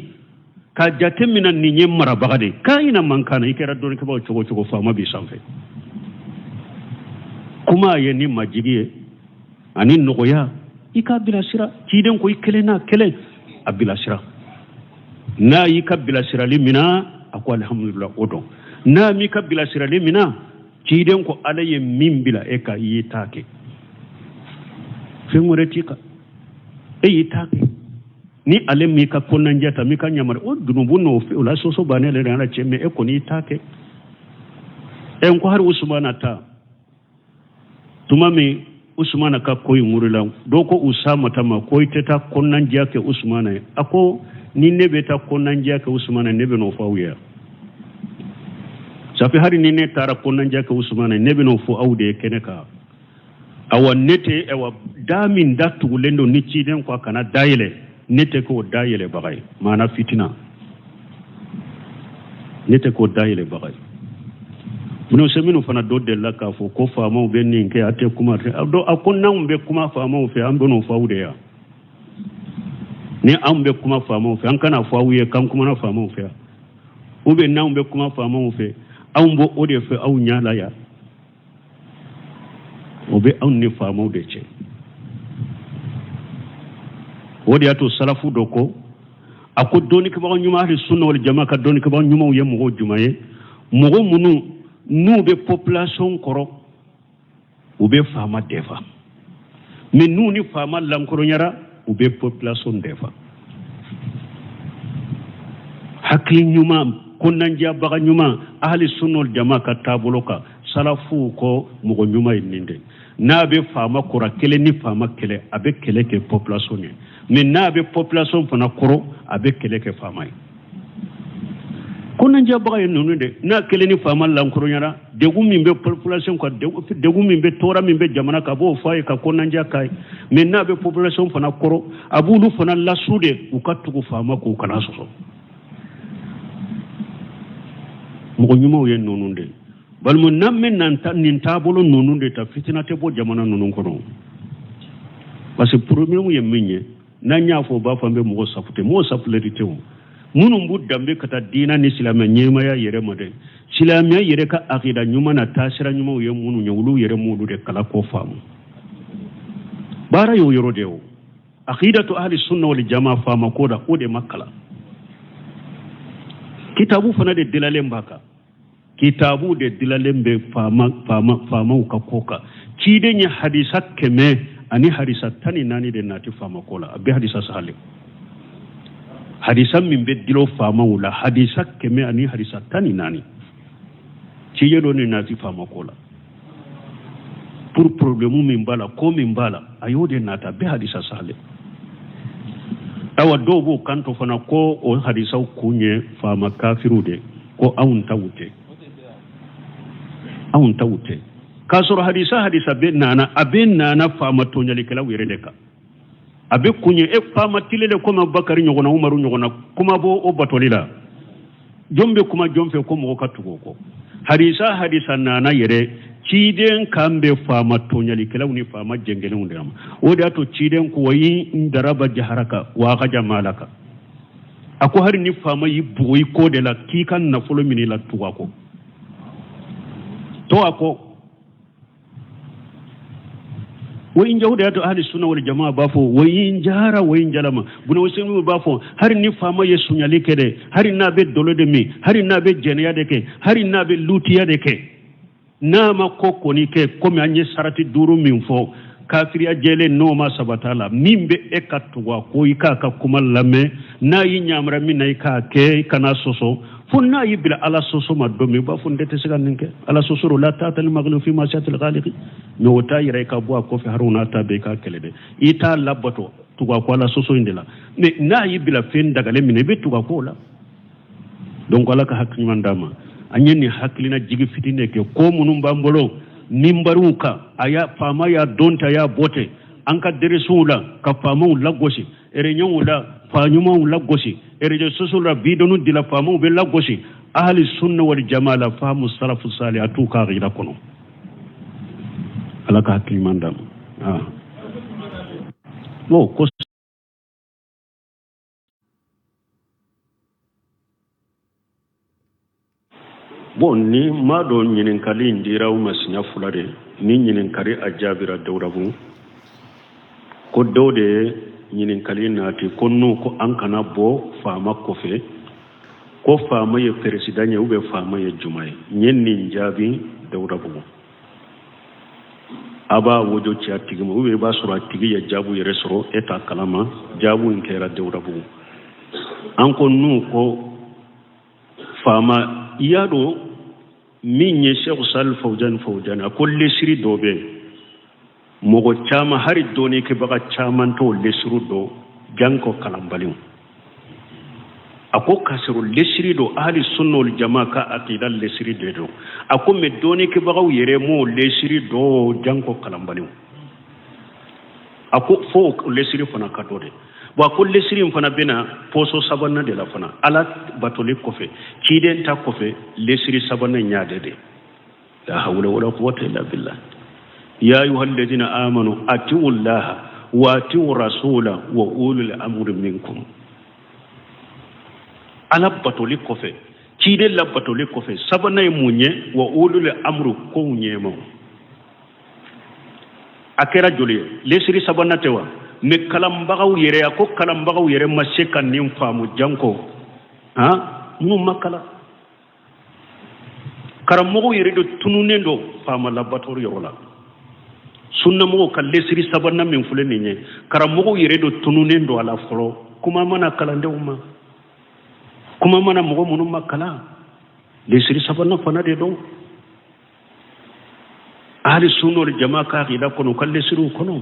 K'a jate minɛ nin ye marabaga de ye kayina man kana i kɛra dɔnnikɛbaa cogo cogo faama b'i sanfɛ kuma ye ni majigi ye ani nɔgɔya i k'a bilasira ciden ko i kelen n'a kelen a bilasira n'a y'i ka bilasirali mina a ko alihamudulila o dɔn n'a m'i ka bilasirali mina ciden ko ala ye min bila e kan i y'i ta kɛ fɛn wɛrɛ t'i kan e y'i ta kɛ ni ale m'i ka kɔnɔnajɛ ta m'i ka yamaru o dunubu n'o o la sɔsɔ b'a n'ale ni ala cɛ mɛ e kɔni y'i ta kɛ ɛ n ko hari usumana ta tuma min usumana ka ko in wurila dɔw ko usamata ma ko i tɛ taa kɔnɔnajɛya kɛ usumana ye a ko ni ne bɛ taa kɔnɔnajɛya kɛ usumana ye ne bɛ n'o fɔ aw ye yan safi hari ni ne taara kɔnɔnajɛya kɛ usumana ye ne bɛ n'o fɔ aw de ye kɛnɛ kan awa ne tɛ awa da min da tugulen don ni ciden ko a kana dayɛlɛ ne tɛ k'o dayɛlɛbaga ye maana fitina ne tɛ k'o dayɛlɛbaga ye minnu se minnu fana dɔ delila k'a fɔ ko faamaw bɛ nin kɛ a tɛ kuma a ko n'anw bɛ kuma faamaw fɛ an bɛn'o fɔ aw de yan ni anw bɛ kuma faamaw fɛ an kana fɔ aw ye k'an kumana faamaw fɛ yan ou bien n'anw bɛ kuma faamaw fɛ anw b'o o de fɔ aw ɲɛ la yan o bɛ anw ni faamaw de cɛ o de y'a to salafu dɔ ko a ko dɔnnikɛbaga ɲuman ahli sunna wal jama ka dɔnnikɛbaga ɲumanw ye mɔgɔw jumɛn ye mɔgɔ minnu n'u bɛ population kɔrɔ u bɛ faama défend mais n'u ni faama lankolonyara u bɛ population défend hakili ɲuman kɔnɔnajɛyabaga ɲuman ahli sunna wal jama ka taabolo kan salafuw ko mɔgɔ ɲuman ye nin de n'a bɛ faama kɔrɔ a kelen ni faama kɛlɛ a bɛ kɛlɛ kɛ population ye mais n'a bɛ population fana kɔrɔ a bɛ kɛlɛ kɛ faama ye kɔnɔnajɛyabaga ye ninnu de n'a kelen ni faama lankolonyara degun min bɛ population kan degun min bɛ tɔɔrɔ min bɛ jamana kan a b'o fɔ a ye ka kɔnɔnajɛya k'a ye mais n'a bɛ population fana kɔrɔ a b'olu fana lasu de u ka tugu faama kɔ u kana sɔsɔ mɔgɔ ɲumanw ye ninnu de balima n'an bɛ nin taabolo ninnu de ta fitina tɛ bɔ jamana ninnu kɔnɔ parce que problème ye min ye n'an y'a fɔ u b'a fɔ an bɛ mɔgɔ safute mɔgɔ safule de tɛ o minnu b'u danbe ka taa diina ni silamɛ ɲɛmaya yɛrɛ ma dɛ silamɛya yɛrɛ ka akida ɲuman na taasira ɲumanw ye minnu ye olu yɛrɛ m'olu de kalan k'o faamu baara y'o yɔrɔ de ye o akidatu ahli sunna wal jama faama ko da o de ma kalan kitabu fana de dilalen b'a kan kitabu de dilalen bɛ faama faama faamaw ka ko kan ciden ye hadisa 114 de nati faama ko la a bɛ hadisa sahale hadisa min bɛ dilo faamaw la hadisa 114 ciden y'o de nati faama ko la pour problème min b'a la ko min b'a la a y'o de nata a bɛ hadisa sahale awa dɔw b'o kanto fana ko o hadisaw kun ye faama kafiriw de ko anw taw tɛ anw taw tɛ k'a sɔrɔ hadisa hadisa bɛ nana a bɛ nana faama tɔɲalikɛlaw yɛrɛ de kan a bɛ kun ye e faama tilelen komi abubakari ɲɔgɔnna umaru ɲɔgɔnna kuma b'o o batoli la jɔn bɛ kuma jɔn fɛ ko mɔgɔ ka tugu o kɔ hadisa hadisa nana yɛrɛ ciden kan bɛ faama tɔɲalikɛlaw ni faama jɛngɛnenw de ma o de y'a to ciden ko wa in daraba jaharaka wa akaja malaka a ko hari ni faama y'i bugɔ i kɔ de la k'i ka nafolo minɛ i la tugu a kɔ to a kɔ wa in o de y'a to ahli sunna wal jamaa b'a fɔ wa in jara wa in jalama buna usaimin b'a fɔ hari ni faama ye sunyali kɛ dɛ hari n'a bɛ dɔlɔ de min hari n'a bɛ jɛnɛya de kɛ hari n'a bɛ lutiya de kɛ n'a ma ko kɔni kɛ komi an ye sarati duuru min fɔ kafiriya jɛlen n'o ma sabata la min bɛ e ka tugu a kɔ i k'a ka kuma lamɛn n'a y'i ɲamara min na i k'a kɛ i kana sɔsɔ fo n'a y'i bila ala sɔsɔ ma don min i b'a fɔ n tɛ se ka nin kɛ ala sɔsɔ la taata li makhluqin fi masiyatil khaliqi mais o t'a yira i ka bɔ a kɔfɛ hari n'a ta bɛɛ i k'a kɛlɛ dɛ i t'a labato tugu a kɔ ala sɔsɔ in de la mais n'a y'i bila fɛn dagalen min na i bɛ tugu a kɔ o la donc ala ka hakili ɲuman d'an ma an ye nin hakilina jigi fitinin de kɛ ko minnu b'an bolo minbariw kan a y'a faama y'a don ta y'a bɔ ten an ka deresiw la ka faamaw lagosi réunionw la fa ɲumanw lagosi réseaux sociaux la bidɔnw dila faamaw bɛ lagosi ahali sunna wal jamaa la faamu salafu sali a t'u ka akida kɔnɔ ala ka hakili ɲuman d'an ma ah. Bon, ko Bon, ni m'a dɔn ɲininkali in dira u ma siɲɛ fila de, ni ɲininkali a jaabira Dawudabugu ko dɔw de ye ɲininkali nati ko n'u ko an kana bɔ faama kɔfɛ, ko faama ye peresidan ye ou bien faama ye juma ye. N ye nin jaabi Dawudabugu, a b'a wojo ci a tigi ma, ou bien i b'a sɔrɔ a tigi ye jaabu yɛrɛ sɔrɔ, e t'a kalama. Jaabu in kɛra Dawudabugu. An ko n'u ko faama, i y'a dɔn min ye Sɛku Sali Fawujani Fawujani, a ko lesiri dɔ bɛ yen, mɔgɔ caman, hali dɔnnikɛbaga caman t'o lesiri dɔn, janko kalanbaliw. A ko k'a sɔrɔ lesiri don, ahali sunna wal jama ka akida lesiri de don. A ko mɛ dɔnnikɛbagaw yɛrɛ m'o lesiri dɔn, janko kalanbaliw. A ko fo lesiri fana ka dɔn de. Bon, a ko lesiri in fana bɛna pɔsɔ sabanan de la fana, Ala batoli kɔfɛ, ciden ta kɔfɛ, lesiri sabanan in y'ale de. La hawla wala quwwata illa billah. Ya ayuha alladhina amanu atiu llaha wa atiu rasula wa ulul amri minkum. Ala batoli kɔfɛ, ciden labatoli kɔfɛ, sabanan ye mun ye? Wa ulul amru, kow ɲɛmaw. A kɛra joli ye? Lesiri sabanan tɛ wa? Mɛ kalanbagaw yɛrɛ, a ko kalanbagaw yɛrɛ ma se ka nin faamu, janko han minnu ma kalan. Karamɔgɔw yɛrɛ de tununnen don faama labato yɔrɔ la. Sunnamɔgɔw ka lesiri sabanan min filɛ nin ye, karamɔgɔw yɛrɛ de tununnen don a la fɔlɔ. Kuma mana kalandenw ma, kuma mana mɔgɔ minnu ma kalan, lesiri sabanan fana de don ahli sunna wal jama ka akida kɔnɔ, u ka lesiriw kɔnɔ.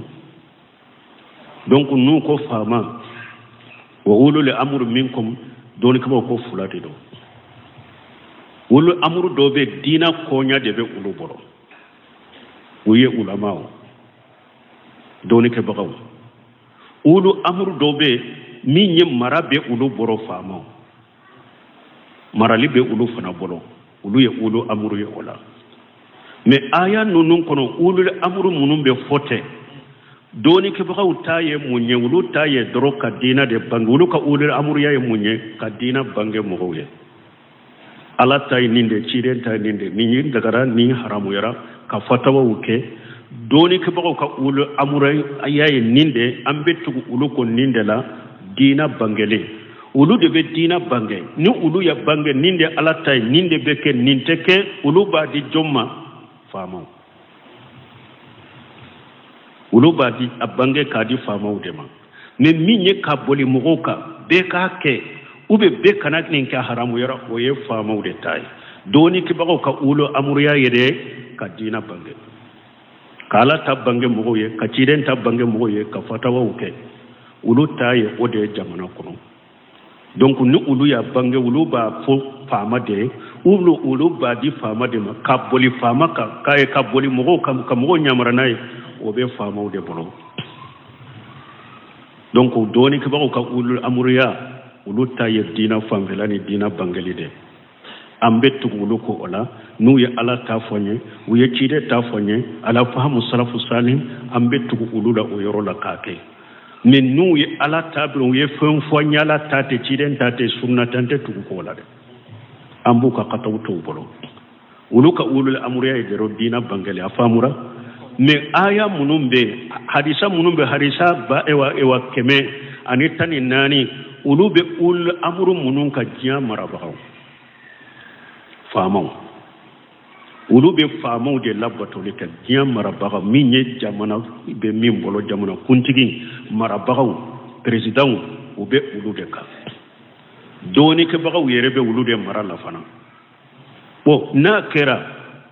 Donc n'u ko faama wa ulul amru minkum, dɔnnikɛbaaw ko fila de don. Ulu amuru dɔw bɛ diina koɲa de bɛ olu bolo, u ye ulamaw, dɔnnikɛbagaw. Ulu amuru dɔw bɛ min ye mara bɛ olu bolo, faamaw marali bɛ olu fana bolo, olu ye ulu amuru ye o la. Mɛ aya ninnu kɔnɔ, ulu amuru minnu bɛ fɔ tɛ, dɔnnikɛbagaw ta ye mun ye? Olu ta ye dɔrɔn ka diina de bange. Olu ka ulu amuruya ye mun ye? Ka diina bange mɔgɔw ye. Ala ta ye nin de, ciden ta ye nin de, nin ye dagara, nin haramuyara, ka fatawaw kɛ. Dɔnnikɛbagaw ka ulu amuruya ye nin de, an bɛ tugu olu kɔ nin de la, diina bangelen. Olu de bɛ diina bange. Ni olu ya bange nin de Ala ta ye, nin de bɛ kɛ, nin tɛ kɛ, olu b'a di jɔn ma? Faamaw. Olu b'a di a bange k'a di faamaw de ma. Mɛ min ye ka boli mɔgɔw kan, bɛɛ k'a kɛ ou bien bɛɛ kana nin kɛ, haramuyara, o ye faamaw de ta ye. Dɔnnikɛbagaw ka ulu amuruya yɛrɛ ka diina bange, ka Ala ta bange mɔgɔw ye, ka ciden ta bange mɔgɔw ye, ka fatawaw kɛ, olu ta ye o de ye jamana kɔnɔ. Donc ni olu y'a bange, olu b'a fɔ faama de ye, olu olu b'a di faama de ma, ka boli faama kan, k'a ye ka boli mɔgɔw kan, ka mɔgɔw ɲamara n'a ye, o bɛ faamaw de bolo. Donc dɔnnikɛbagaw ka ulu amuruya, olu ta ye diina fanfɛla ni diina bangeli de. An bɛ tugu olu kɔ o la. N'u ye Ala ta fɔ n ye, u ye ciden ta fɔ n ye, ala fahamu salafu salim, an bɛ tugu olu la o yɔrɔ la k'a kɛ. Mɛ n'u ye Ala ta bila, u ye fɛn fɔ n ye, Ala ta tɛ, ciden ta tɛ, sunna ta, n tɛ tugu k'o la dɛ. An b'u ka kataw to u bolo. Olu ka ulul amuruya ye dɔrɔn diina bangeli. A faamura? Mɛ aya minnu bɛ hadisa minnu bɛ hadisa ba ewa ewa 114, olu bɛ ulul amuru minnu ka diɲɛ marabagaw, faamaw, olu bɛ faamaw de labatoli kɛ. Diɲɛ marabagaw, min ye jamana bɛ min bolo, jamana kuntigi, marabagaw, peresidanw, u bɛ olu de kan. Dɔnnikɛbagaw yɛrɛ bɛ olu de mara la fana. Bon, n'a kɛra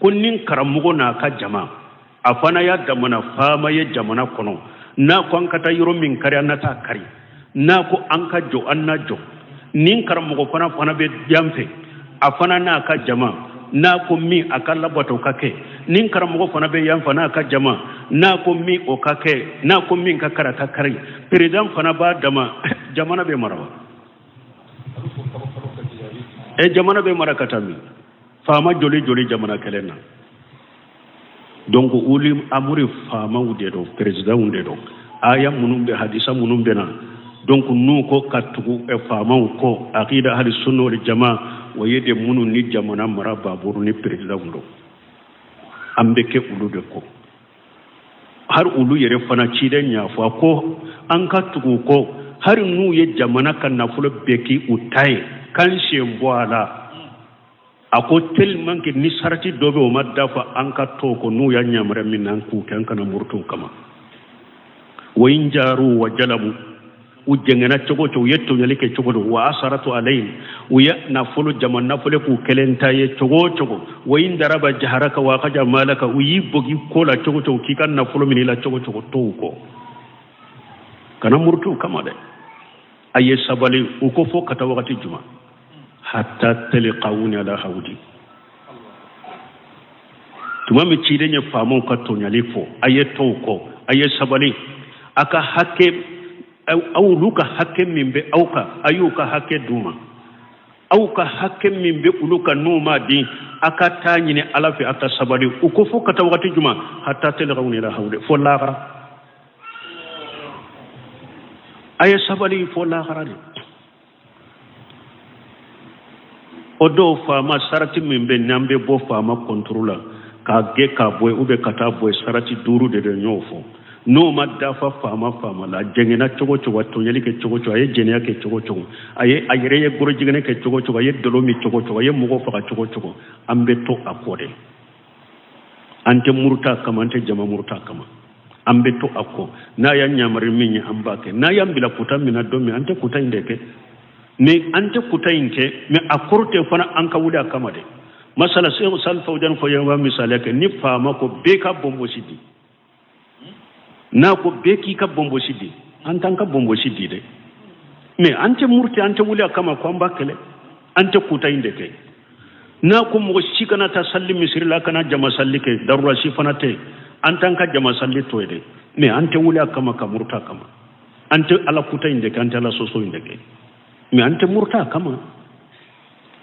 ko ni karamɔgɔ n'a ka jama, a fana y'a damana faama ye jamana kɔnɔ, n'a ko an ka taa yɔrɔ min kari, an na taa kari, n'a ko an ka jɔ, an na jɔ. Ni karamɔgɔ fana bɛ yan fɛ, a fana n'a ka jama, n'a ko min a ka labato ka kɛ. Ni karamɔgɔ fana bɛ yan fɛ n'a ka jama, n'a ko min o ka kɛ, n'a ko min ka kari, a ka kari. Perezidan fana b'a dama, jamana bɛ mara wa? E jamana bɛ mara ka taa min? Faama joli joli jamana kelen na? Donc uli amuri faamaw de don, perezidanw de don. Aya minnu bɛ, hadisa minnu bɛ na, donc n'u ko ka tugu faamaw kɔ, akida ahli sunna wal jama, o ye de minnu ni jamana mara b'a bolo ni perezidanw don, an bɛ kɛ olu de kɔ. Hari olu yɛrɛ fana ciden y'a fɔ, a ko an ka tugu u kɔ hari n'u ye jamana ka nafolo bɛɛ k'u ta ye, k'an sen bɔ a la. A ko tellement que ni sarati dɔ bɛ o ma dafa, an ka to kɔ n'u y'a yamaruya min na, an k'u kɛ, an kana muruti u kama. Wa in jaru wa jalamu, u jɛngɛnna cogo o cogo, u ye tɔɲɔli kɛ cogo do, wa asaratu alayhim, u ye nafolo jama nafolo k'u kelen ta ye cogo o cogo, wa in daraba jaharaka wa akaja malaka, u y'i bogi ko la cogo o cogo, k'i ka nafolo minɛ i la cogo o cogo, to u kɔ, kana muruti u kama dɛ. A ye sabali u ko fo ka taa wagati juma, hatta talqawni ala hawdi. Tuma min ciden ye faamaw ka tɔɲali fɔ, a ye to u kɔ, a ye sabali, a ka hakɛ, aw olu ka hakɛ min bɛ aw kan, a y'u ka hakɛ d'u ma, aw ka hakɛ min bɛ olu kan n'u m'a di, a ka taa ɲini Ala fɛ, a ka sabali u ko fo ka taa wagati juma, hatta talqawni ala hawdi, fo lahara. A ye sabali fo lahara de. O dɔw faama sarati min bɛ n'an bɛ bɔ faama kɔntoro la k'a gɛn k'a bɔ yen, ou bien ka taa bɔ yen, sarati duuru de don, n y'o fɔ. N'o ma dafa faama faama la, a jɛngɛnna cogo cogo, a tɔɲɛli kɛ cogo cogo, a ye jɛnɛya kɛ cogo cogo, a ye a yɛrɛ ye gorojigɛnɛ kɛ cogo cogo, a ye dɔlɔ min cogo cogo, a ye mɔgɔ faga cogo cogo, an bɛ to a kɔ de. An tɛ muruta a kama, an tɛ jama muruta a kama, an bɛ to a kɔ. N'a y'an yamari min ye, an b'a kɛ. N'a y'an bila kuta min na don min, an tɛ kuta in de kɛ. Mais an tɛ kuta in kɛ, mais a kɔrɔ tɛ fana an ka wuli a kama dɛ. Masala Seku Sali Fawujani fɔ yan, misaliya kɛ, ni faama ko bɛɛ ka bɔnbɔsi di, n'a ko bɛɛ k'i ka bɔnbɔsi di, an t'an ka bɔnbɔsi di dɛ. Mais an tɛ muruti, an tɛ wuli a kama ko an b'a kɛlɛ, an tɛ kuta in de kɛ. N'a ko mɔgɔ si kana taa sali misiri la, kana jama sali kɛ, darura si fana tɛ, an t'an ka jama sali to yen dɛ. Mais an tɛ wuli a kama ka muruta a kama, an tɛ ala kuta in de kɛ, an tɛ ala sɔsɔ in de kɛ, mais an tɛ muruta a kama.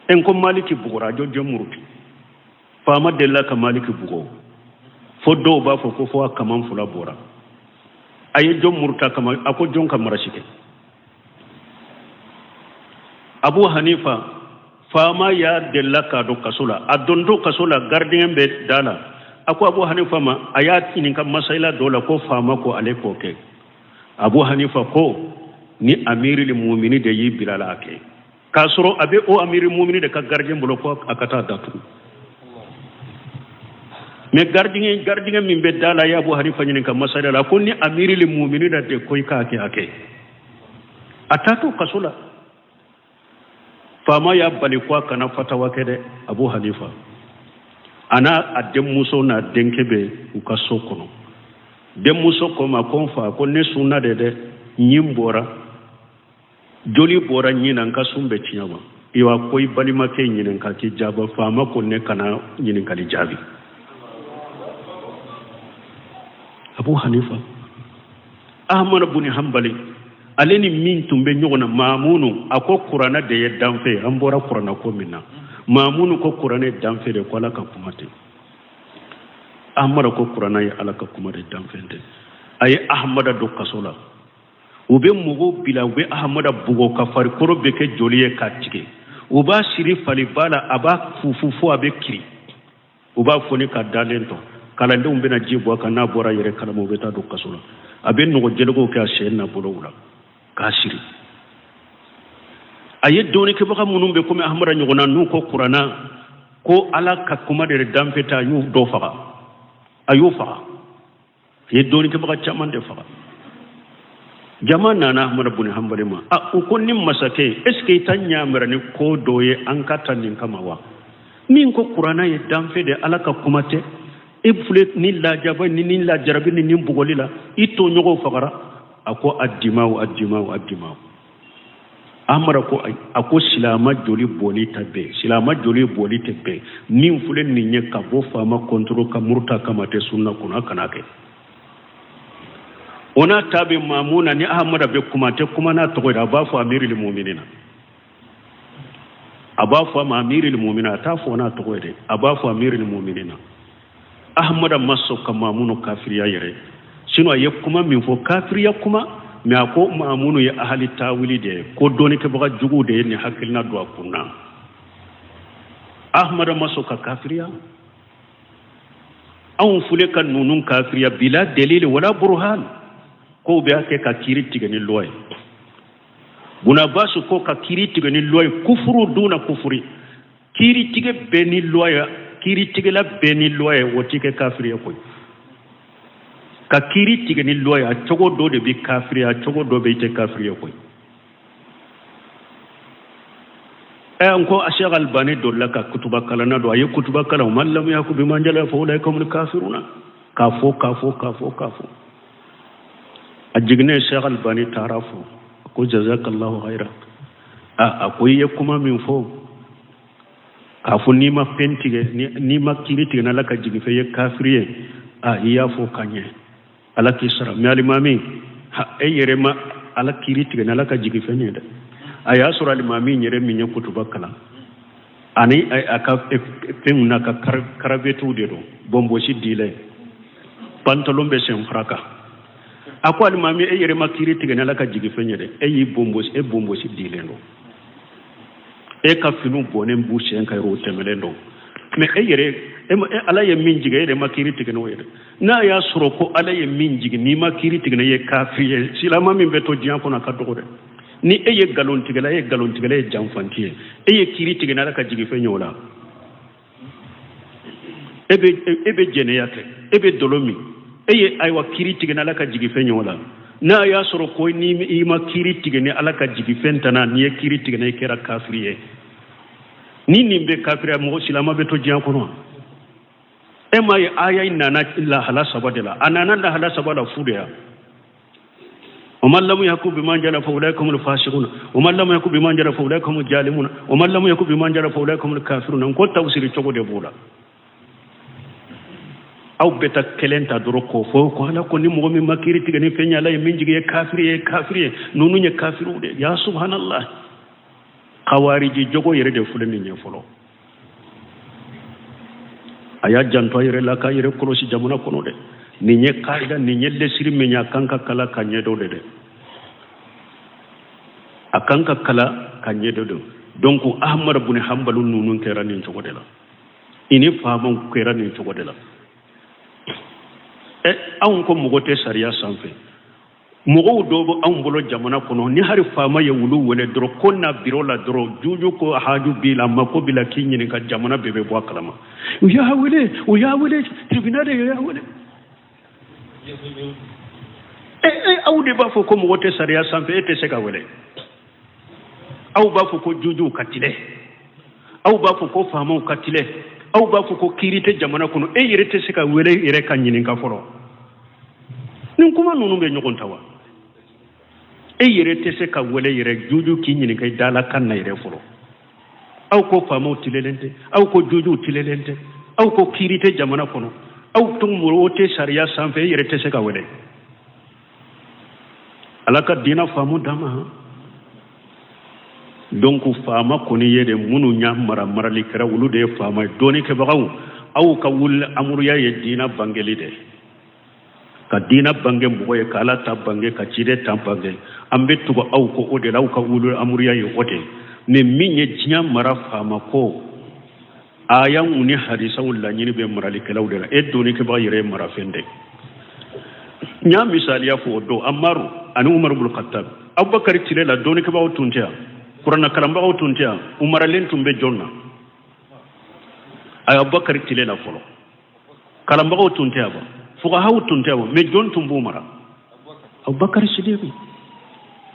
En ko Maliki bugɔra, a jɔ jɔn muruti? Faama delila ka Maliki bugɔ fo dɔw b'a fɔ ko fo a kaman fila bɔra. A ye jɔn muruta kama? A ko jɔn ka marasi kɛ? Abu Hanifa, faama y'a delila k'a don kaso la. A dontɔ kaso la, gardien bɛ da la. A ko Abu Hanifa ma, a y'a ɲininka masayila dɔ la, ko faama ko ale k'o kɛ. Abu Hanifa ko ni amirili mumini de y'i bila la a kɛ, k'a sɔrɔ a bɛ o amiri mumini de ka gardien bolo ko a ka taa datugu. Mais gardien min bɛ da la, a ye Abu Hanifa ɲininka masayila la, ko ni amirili mumini de ko i k'a kɛ, a kɛ. A taatɔ kaso la, faama y'a bali ko a kana fatawa kɛ dɛ. Abu Hanifa a n'a a denmuso n'a denkɛ bɛ u ka so kɔnɔ. Denmuso ko ma ko n fa, ko ne sunna de dɛ, ɲin bɔra, joli bɔra ɲin na, n ka sun bɛ tiɲɛ wa? Iwa ko i balimakɛ ɲininka k'i jaaba. Faama ko ne kana ɲininkali jaabi. Abu Hanifa, Ahmadu buni Hanbali, ale ni min tun bɛ ɲɔgɔn na, Maamunu, a ko kuranɛ de ye danfɛn, an bɔra kuranɛ ko min na. Maamunu ko kuranɛ ye danfɛn de, ko Ala ka kuma tɛ. Ahmadu ko kuranɛ ye Ala ka kuma de, danfɛn tɛ. A ye Ahmada don kaso la. U bɛ mɔgɔw bila, u bɛ Ahmada bugɔ ka farikolo bɛ kɛ joli ye k'a tigɛ. U b'a siri faliba la, a b'a fufu fo a bɛ kiri. U b'a foni ka dalen to, kalandenw bɛna ji bɔ a kan, n'a bɔra yɛrɛ kalama, u bɛ taa don kaso la. A bɛ nɔgɔ jɛlɛgɛw kɛ a sen n'a bolow la k'a siri. A ye dɔnnikɛbaga minnu bɛ komi Ahmada ɲɔgɔnna, n'u ko kuranna ko Ala ka kuma de danfɛn tɛ, a y'u dɔ faga, a y'u faga. A ye dɔnnikɛbaga caman de faga. Jama nana Ahmadu bun Hanbali ma, a u ko ni masakɛ, est ce que i t'an yamari ni ko dɔ ye an ka ta nin kama wa? Min ko kuranna ye danfɛn de, Ala ka kuma tɛ, e filɛ ni lajaba ni ni lajarabi ni ni bugɔli la, i tɔɲɔgɔnw fagara. A ko addimaw addimaw addimaw. Ahmada ko ayi, a ko silama joli bɔli tɛ bɛn, silama joli bɔli tɛ bɛn. Min filɛ nin ye ka bɔ faama kɔntoro ka muruta kama tɛ sunna kɔnɔ, a kana kɛ. O n'a ta bɛ Mamuna ni Ahmada bɛ kuma, tɛ kuma n'a tɔgɔ ye, a b'a fɔ amirili muminina, a b'a fɔ a ma amirili muminina, a t'a fɔ n'a tɔgɔ ye dɛ, a b'a fɔ amirili muminina. Ahmada ma sɔn ka Mamunu kafiriya yɛrɛ, sinon a ye kuma min fɔ kafiriya kuma, mais a ko Mamunu ye ahali tawili de ye, ko dɔnnikɛbaga juguw de ye nin hakilina don a kun na. Ahmada ma sɔn ka kafiriya. Anw fule ka ninnu kafiriya bila delili wala burhan, k'o bɛ kɛ ka kiiri tigɛ ni loi ye. Buna Abbas ko ka kiiri tigɛ ni loi ye kufuru duna kufuri, kiiri tigɛ bɛɛ ni loi ye, kiiri tigɛla bɛɛ ni loi ye, o ti kɛ kafiri ye koyi. Ka kiiri tigɛ ni loi ye, a cogo dɔ de bɛ kafiri, a cogo dɔ bɛ i tɛ kafiri ye koyi. Ɛ n ko Sheikh Albani dɔ la ka kutuba kalanna don, a ye kutuba kalan man lam yahkum bima anzala fa ulaika humul kafiruna, k'a fɔ k'a fɔ k'a fɔ k'a fɔ. A jiginnen Sheikh Albani taara fɔ a ko jazakallahu khaira. A ko i ye kuma min fɔ k'a fɔ n'i ma fɛn tigɛ, n'i ma kiiri tigɛ n'Ala ka jigi fɛ i ye kafiri ye, a i y'a fɔ ka ɲɛ, Ala k'i sara. Mais alimami, e yɛrɛ ma Ala kiiri tigɛ n'Ala ka jigi fɛn ye dɛ. A y'a sɔrɔ alimami yɛrɛ min ye kutuba kalan ani a ka fɛnw n'a ka karavetiw de don, bɔnbɔsi dilen, pantalon bɛ sen fara kan. A ko alimami, e yɛrɛ ma kiiri tigɛ n'Ala ka jigi fɛn ye dɛ, e y'i bɔnbɔsi, e bɔnbɔsi dilen don, e ka finiw bɔnnen b'u sen kan yɛrɛ, o tɛmɛlen don. Mais e yɛrɛ, e Ala ye min jigin, e yɛrɛ ma kiiri tigɛ n'o ye dɛ. N'a y'a sɔrɔ ko Ala ye min jigin, n'i ma kiiri tigɛ n'e ye kafiri ye, silama min bɛ to diɲɛ kɔnɔ a ka dɔgɔ dɛ. Ni e ye nkalontigɛla, e ye nkalontigɛla, e ye janfanti ye, e ye kiiri tigɛ n'Ala ka jigi fɛn ye o la. E bɛ jɛnɛya kɛ, e bɛ dɔlɔ min, e ye ayiwa kiiri tigɛ n'Ala ka jigi fɛn ye o la. N'a y'a sɔrɔ ko ni i ma kiiri tigɛ ni Ala ka jigi fɛn tana, n'i ye kiiri tigɛ n'e kɛra kafiri ye, ni nin bɛ kafiriya, mɔgɔ silama bɛ to diɲɛ kɔnɔ. E m'a ye aya in nana lahala saba de la, a nana lahala saba la fu de ya. ومن لم يحكم بما أنزل فأولئك هم الفاسقون ومن لم يحكم بما أنزل فأولئك هم الظالمون ومن لم يحكم بما أنزل فأولئك هم الكافرون. N ko tafsiri cogo de b'o la. Aw bɛ taa kelen ta dɔrɔn k'o fɔ ko Ala ko ni mɔgɔ min ma kiiri tigɛ ni fɛn ye, Ala ye min jigin ye kafiri ye, kafiri ye, ninnu ye kafiriw de. Ya subhanallah, kawariji jogo yɛrɛ de filɛ nin ye fɔlɔ. A y'a janto a yɛrɛ la, k'a yɛrɛ kɔlɔsi jamana kɔnɔ dɛ. Nin ye kaida, nin ye lesiri min ye, a kan ka kala ka ɲɛdɔn de dɛ, a kan ka kala ka ɲɛdɔn de. Donc Ahmad bun Hanbalu ninnu kɛra nin cogo de la, i ni faamaw kɛra nin cogo de la. Ɛ anw ko mɔgɔ tɛ sariya sanfɛ, mɔgɔw dɔw bɛ anw bolo jamana kɔnɔ, ni hali faama ye wulu wele dɔrɔn ko na biro la dɔrɔn, juju ko haju b'i la, mako b'i la, k'i ɲininka, jamana bɛɛ bɛ bɔ a kalama. U y'a wele, u y'a wele tribunal, de y'a wele. E aw de b'a fɔ ko mɔgɔ tɛ sariya sanfɛ, e tɛ se ka wele. Aw b'a fɔ ko jujuw ka tilɛ, aw b'a fɔ ko faamaw ka tilɛ, aw b'a fɔ ko kiiri tɛ jamana kɔnɔ, e yɛrɛ tɛ se ka wele yɛrɛ ka ɲininka fɔlɔ. Nin kuma ninnu bɛ ɲɔgɔn ta wa? E yɛrɛ tɛ se ka wele yɛrɛ juju k'i ɲininka i dala kan na yɛrɛ fɔlɔ. Aw ko faamaw tilelen tɛ, aw ko jujuw tilelen tɛ, aw ko kiiri tɛ jamana kɔnɔ, aw tun mɔgɔw tɛ sariya sanfɛ, e yɛrɛ tɛ se ka wele. Ala ka diinɛ faamu d'an ma. Donc faama kɔni ye de minnu y'a mara, marali kɛra olu de ye faama ye. Dɔnnikɛbagaw, aw ka wuli amuruya ye diinɛ bangeli de, ka diinɛ bange mɔgɔ ye, ka Ala ta bange, ka ciden ta bange. An bɛ tugu aw ko o de la, aw ka wuli amuruya ye o de. Mais min ye diɲɛ mara faama ko, ayaw ni hadisaw laɲini bɛ maralikɛlaw de la. E dɔnnikɛbaga yɛrɛ ye marafɛn de. N y'a misaliya fɔ o don, Amaru ani Umaru bun Khattab, Abubakari tile la dɔnnikɛbagaw tun tɛ yan, kuranna kalanbagaw tun tɛ yan, u maralen tun bɛ jɔn na? A Abubakari tile la fɔlɔ kalanbagaw tun tɛ yan ba, fuqahaw tun tɛ yan, mais jɔn tun b'u mara? Abubakari Sidiki.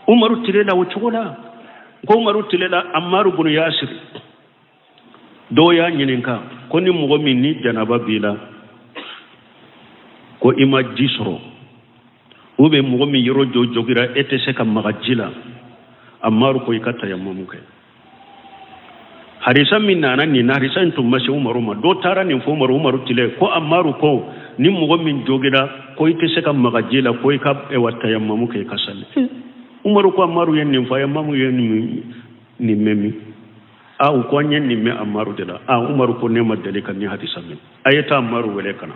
Umaru tile la o cogo la, ko Umaru tile la Amaru bun Yasir dɔw y'a ɲininka ko ni mɔgɔ min ni janaba b'i la, ko i ma ji sɔrɔ, ou bien mɔgɔ min yɔrɔ jɔ jogira, e tɛ se ka maga ji la, Amaru ko i ka tayamamu kɛ. Hadisa min nana nin na, hadisa in tun ma se Umaru ma, dɔ taara nin fɔ Umaru, Umaru tile ko Amaru ko ni mɔgɔ min jogira ko i tɛ se ka maga ji la, ko i ka ewa tayamamu kɛ i ka sali. Umaru ko Amaru ye nin fɔ, Amaru ye nin mɛn min? A u ko an ye nin mɛn Amaru de la. A Umaru ko ne ma deli ka nin hadisa mɛn, a ye taa Amaru wele ka na.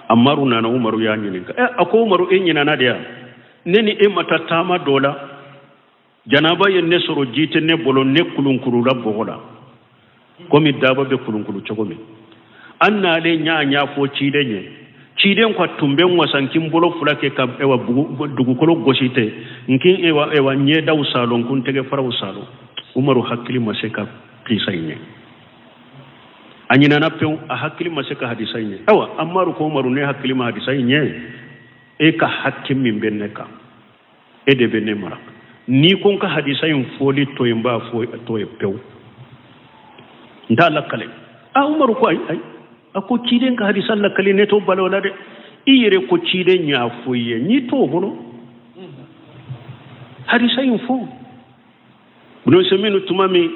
Amaru nana, Umaru y'a ɲininka. A ko Umaru, e ɲinana de ya? Ne ni e ma taa taama dɔ la, janaba ye ne sɔrɔ, ji tɛ ne bolo, ne kulunkurula bɔgɔ la. Komi daba bɛ kulunkulu cogo min. An nalen y'a ɲɛfɔ ciden ye. Ciden ko a tun bɛ n wasa n kin bolo fila kɛ ka ewa dugukolo gosi ten, n kin ewa ewa ɲɛdaw salo, n kun tɛgɛ faraw salo. Umaru hakili ma se ka kisa in ye. A ɲinana pewu, a hakili ma se ka hadisa in ye. Ayiwa, Amaru ko Umaru, ne hakili ma hadisa in ye. E ka hakɛ min bɛ ne kan, e de bɛ ne mara. N'i ko n ka hadisa in fɔli to yen, n b'a fɔ to yen pewu, n t'a lakale. A Umaru ko ayi ayi, a ko ciden ka hadisa lakale, ne t'o bali o la dɛ. I yɛrɛ ko ciden y'a fɔ i ye, n'i t'o bolo hadisa in fɔ. Ibn Usaymin tuma min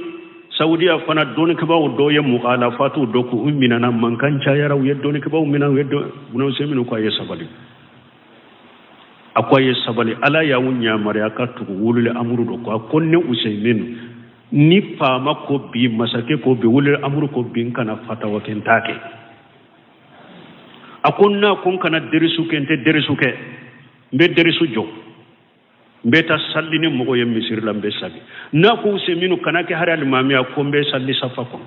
Saudiya fana dɔnnikɛbaaw dɔw ye mukhalafatu dɔ k'u minɛna, mankan cayara, u ye dɔnnikɛbaaw minɛ, u ye Ibn Usaymin ko a ye sabali, a ko a ye sabali, Ala y'aw yamaruya ka tugu wulili amuru dɔ kɔ. A ko ne Usaymin, ni faama ko bi, masakɛ ko bi, wulili amuru ko bi, n kana fatawa kɛ, n t'a kɛ. A ko n'a ko n kana derisu kɛ, n tɛ derisu kɛ, n bɛ derisu jɔ, n bɛ taa salli ni mɔgɔ ye misiri la, n bɛ sali. N'a ko Usaymin kana kɛ hari alimami, a ko n bɛ salli safa kɔnɔ,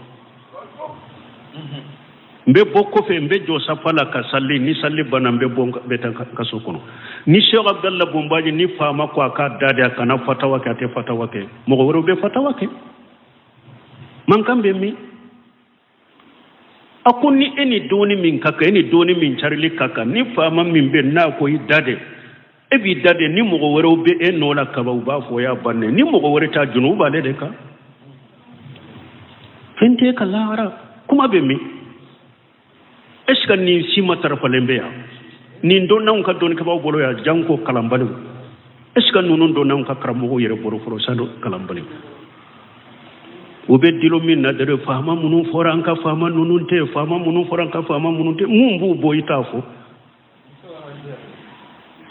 n bɛ bɔ kɔfɛ, n bɛ jɔ safa la ka salli, ni salli banna, n bɛ bɔ, n bɛ taa kaso kɔnɔ. Ni Sheikh Abdallah Bunbaji, ni faama ko a k'a da de, a kana fatawa kɛ, a tɛ fatawa kɛ, mɔgɔ wɛrɛw bɛ fatawa kɛ. Mankan bɛ min? A ko ni e ni doni min ka kan, e ni doni min carili ka kan, ni faama min bɛ n'a ko i da de, e b'i da de. Ni mɔgɔ wɛrɛw bɛ e nɔ la kaban, u b'a fɔ o y'a bannen. Ni mɔgɔ wɛrɛ t'a junubu b'ale de kan, fɛn tɛ ka lahara kuma bɛ min? Est ce que nin si matarafalen bɛ yan? Nin dɔnnanw ka dɔnnikɛbaaw bolo yan, janko kalanbaliw. Est ce que ninnu dɔnnanw ka karamɔgɔw yɛrɛ bolo fɔlɔ sanu kalanbaliw? U bɛ dilo min na dɛrɛ, faama minnu fɔra an ka faama ninnu tɛ, faama minnu fɔra an ka faama minnu tɛ, mun b'u bɔ i t'a fɔ.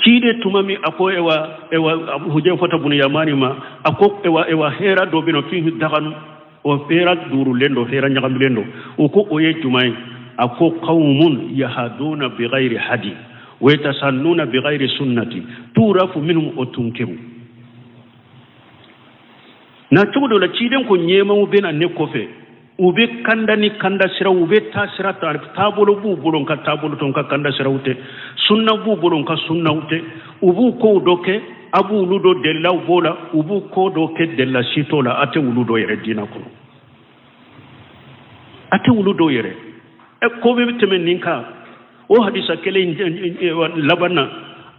Ciden tuma min a ko ewa ewa Hujayfata bunu Yamani ma, a ko ewa ewa hɛra dɔ bɛ yen nɔ, fihi daganu, o hɛra duurulen don, hɛra ɲagamilen don. O ko o ye jumɛn ye? A ko qawmun yahaduna bighayri hadi wa yatasannuna bighayri sunnati turafu minhum o tunkiru. Na cogo dɔ la, ciden ko ɲɛmaw bɛ na ne kɔfɛ, u bɛ kanda ni kanda siraw, u bɛ taa sira ta, taabolo b'u bolo, n ka taabolo tɛ, n ka kanda siraw tɛ, sunna b'u bolo, n ka sunnaw tɛ. U b'u kow dɔ kɛ, a b'olu dɔ delilaw b'o la, u b'u ko dɔ kɛ delila si t'o la, a tɛ olu dɔ yɛrɛ diinɛ kɔnɔ, a tɛ olu dɔ yɛrɛ. Ɛ ko bɛ tɛmɛ nin kan, o hadisa kelen laban na,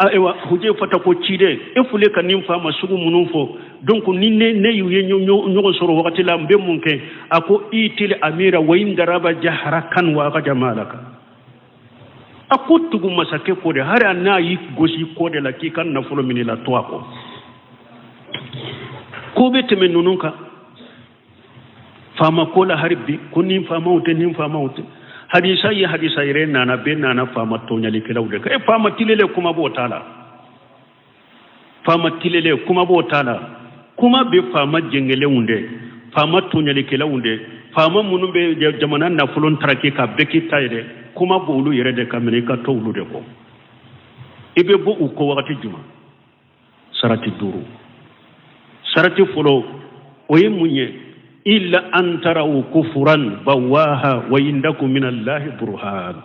ayiwa, Hujayfata ko ciden, e fule ka nin faama sugu minnu fɔ, donc ni ne y'u ye ɲɔgɔn sɔrɔ wagati la, n bɛ mun kɛ? A ko itil amira wa in daraba jahrakan wa akaja malaka. A ko tugu masakɛ kɔ de, hari a n'a y'i gosi kɔ de la k'i ka nafolo minɛ i la, to a kɔ. Ko bɛ tɛmɛ ninnu kan faama ko la hari bi, ko ni faamaw tɛ, ni faamaw tɛ. Hadisa ye hadisa yɛrɛ nana bɛɛ nana faama tɔɲalikɛlaw de kan. E faama tilelen kuma b'o t'a la, faama tilelen kuma b'o t'a la, kuma bɛ faama jɛngɛlenw de, faama tɔɲalikɛlaw de, faama minnu bɛ jamana nafolo taraki ka bɛɛ k'i ta ye dɛ, kuma b'olu yɛrɛ de kan minɛ, i ka to olu de kɔ. I bɛ bɔ u kɔ wagati jumɛn? Sarati duuru. Sarati fɔlɔ o ye mun ye? Illa an taraw kufuran bawaha wa indakum min allahi burhan.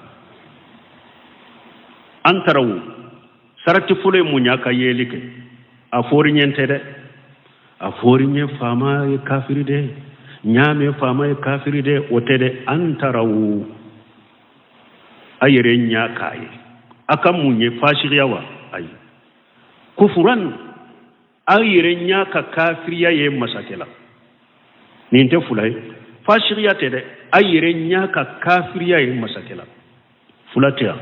An taraw, sarati fɔlɔ ye mun ye? A ka yeli kɛ, a fɔri ɲɛ tɛ dɛ, a fɔri ɲɛ faama ye kafiri dɛ, ɲaamɛ faama ye kafiri dɛ, o tɛ dɛ. An taraw, a yɛrɛ ɲa k'a ye, a ka mun ye? Fasigiya wa? Ayi. Kufuran, a yɛrɛ ɲa ka kafiriya ye masakɛ la, nin tɛ fula ye, fasigiya tɛ dɛ, a yɛrɛ ɲa ka kafiriya ye masakɛ la, fula tɛ yan.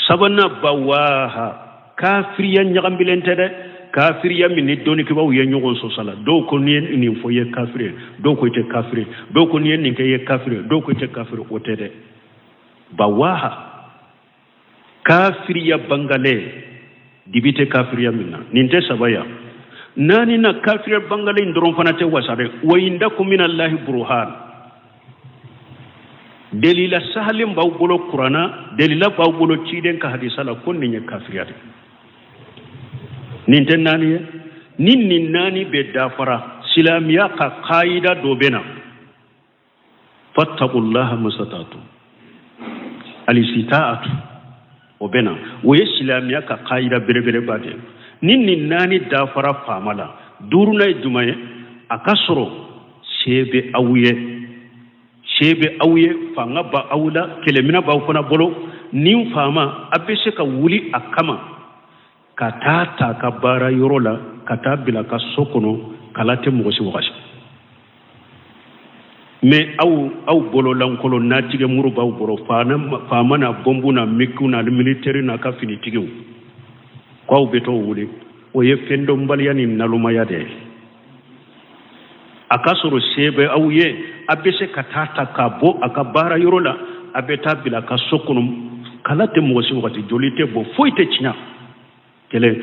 Sabanan, bawaha, kafiriya ɲagambilen tɛ dɛ, kafiriya min ni dɔnnikɛbaaw ye ɲɔgɔn sɔsɔ la, dɔw ko n'i ye nin fɔ i ye kafiri ye, dɔw ko i tɛ kafiri ye, dɔw ko n'i ye nin kɛ i ye kafiri ye, dɔw ko i tɛ kafiri, o tɛ dɛ. Bawaha, kafiriya bangalen, dibi tɛ kafiriya min na, nin tɛ saba ya. Naani na, kafiriya bangalen dɔrɔn fana tɛ wasa dɛ. Wa indakum min allahi burhan, delila sahalen b'aw bolo kuranna, delila b'aw bolo ciden ka hadisa la ko nin ye kafiriya de. Nin tɛ naani ye? Ni nin naani bɛ dafara, silamɛya ka kayida dɔ bɛ na. Fattaqullaha masatatu alisitaatu o bɛ na o ye silamɛya ka kayida belebeleba de ye. Ni nin naani dafara faama la, duurunan ye jumɛn ye? A ka sɔrɔ se bɛ aw ye, se bɛ aw ye, fanga b'aw la, kɛlɛminɛn b'aw fana bolo. Ni faama a bɛ se ka wuli a kama ka taa ta ka baara yɔrɔ la ka taa bila ka so kɔnɔ, kala tɛ mɔgɔ si wagasi. Mais aw bolo lankolon, natigɛ muru b'aw bolo, faama na bɔnbu na mikiw na militɛri n'a ka finitigiw, k'aw bɛ t'o wuli, o ye fɛndɔnbaliya ni nalomaya de ye. A ka sɔrɔ se bɛ aw ye, a bɛ se ka taa ta ka bɔ a ka baara yɔrɔ la, a bɛ taa bila a ka so kɔnɔ, kala tɛ mɔgɔ si wagati, joli tɛ bɔ, foyi tɛ tiɲɛ. Kelen,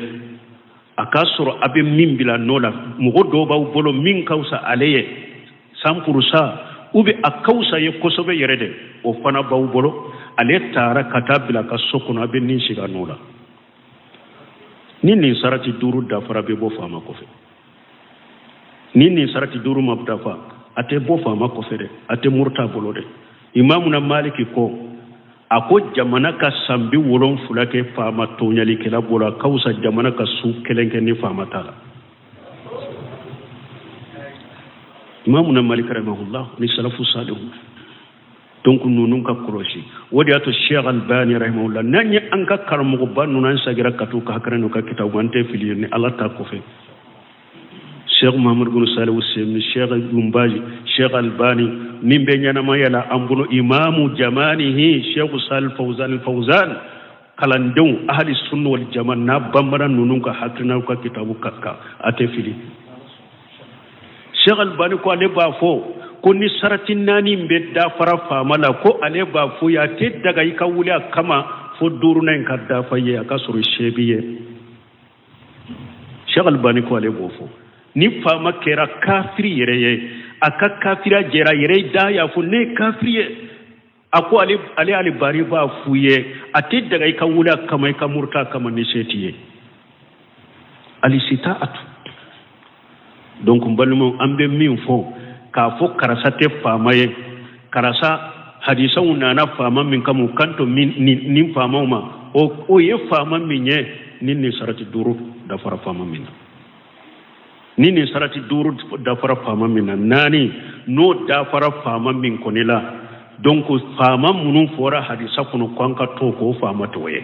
a ka sɔrɔ a bɛ min bila nɔ la, mɔgɔ dɔw b'aw bolo min ka fisa ale ye 100%, ou bien a ka fisa ye kosɛbɛ yɛrɛ de, o fana b'aw bolo. Ale taara ka taa bila a ka so kɔnɔ, a bɛ nin sigi a nɔ la. Ni nin sarati duuru dafara, bɛ bɔ faama kɔfɛ. Ni nin sarati duuru ma dafa, a tɛ bɔ faama kɔfɛ dɛ, a tɛ muruta bolo dɛ. Imamuna Maliki ko, a ko jamana ka san 70 kɛ faama tɔɲalikɛla bolo, a ka fisa jamana ka su kelen kɛ ni faama t'a la. Imamuna Maliki rahimahullah ni salafu salihu. Donc ninnu ka kɔlɔsi, o de y'a to Sheikh Albani rahimahullah, n'an ye an ka karamɔgɔba ninnu, an sagira ka t'u ka hakɛrɛ n'u ka kitabu, an tɛ fili ni Ala ta kɔfɛ. Sheikh Muhammad bin Salih Usaymin, Sheikh Ibn Baz, Sheikh Albani min bɛ ɲɛnamaya la an bolo, imamu jamanihi Sheikh Salih Fawzan Fawzan, kalandenw ahli sunna wal jama n'a bambara ninnu ka hakilinaw ka kitabu ka kan, a tɛ fili. Sheikh Albani ko ale b'a fɔ ko ni sarati naani bɛ dafara faama la, ko ale b'a fɔ ye, a tɛ daga i ka wuli a kama fo duurunan in ka dafa ye, a ka sɔrɔ se b'i ye. Sheikh Albani ko ale b'o fɔ. Ni faama kɛra kafiri yɛrɛ ye, a ka kafiriya jɛra yɛrɛ da y'a fɔ ne ye kafiri ye, a ko ale Albani b'a f'u ye, a tɛ daga i ka wuli a kama, i ka muruta a kama ni se t'i ye. Alisitaatu. Donc n balimaw, an bɛ min fɔ k'a fɔ karisa tɛ faama ye, karisa hadisaw nana faama min kama, u kan to min ni faamaw ma, o ye faama min ye ni nin sarati duuru dafara faama min na, ni nin sarati duuru dafara faama min na, naani n'o dafara faama min kɔni la. Donc faama minnu fɔra hadisa kɔnɔ ko an ka to k'o faama t'o ye,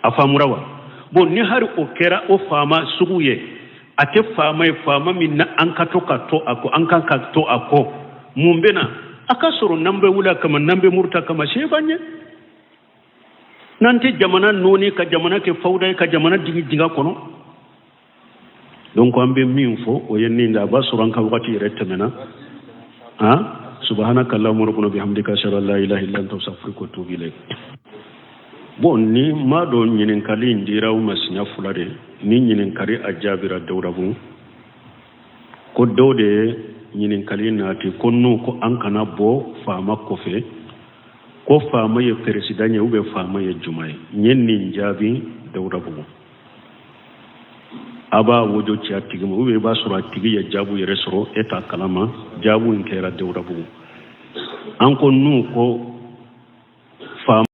a faamura wa? Bon, ni hari o kɛra o faama sugu ye, a tɛ faama ye, faama min na an ka to ka to a kɔ, an kan ka to a kɔ. Mun bɛ na? A ka sɔrɔ n'an bɛ wuli a kama, n'an bɛ muruta kama, se b'an ye, n'an tɛ jamana nɔɔni ka jamana kɛ fawuda ye, ka jamana digi dinga kɔnɔ. Donc an bɛ min fɔ, o ye nin de. A b'a sɔrɔ an ka wagati yɛrɛ tɛmɛna. Han, subhanaka allahumma rabbana bihamdika, ashhadu an la ilaha illa anta, astaghfiruka wa atubu ilayk. Bon, ni ma dɔn ɲininkali in dira aw ma siɲɛ fila de, ni ɲininkali a jaabira Dawudabugu ko dɔw de ye ɲininkali nati ko n'u ko an kana bɔ faama kɔfɛ, ko faama ye peresidan ye ou bien faama ye juma ye. N ye nin jaabi Dawudabugu, a b'a wojo ci a tigi ma, ou bien i b'a sɔrɔ a tigi ye jaabu yɛrɛ sɔrɔ, e t'a kalama. Jaabu in kɛra Dawudabugu, an ko n'u ko faama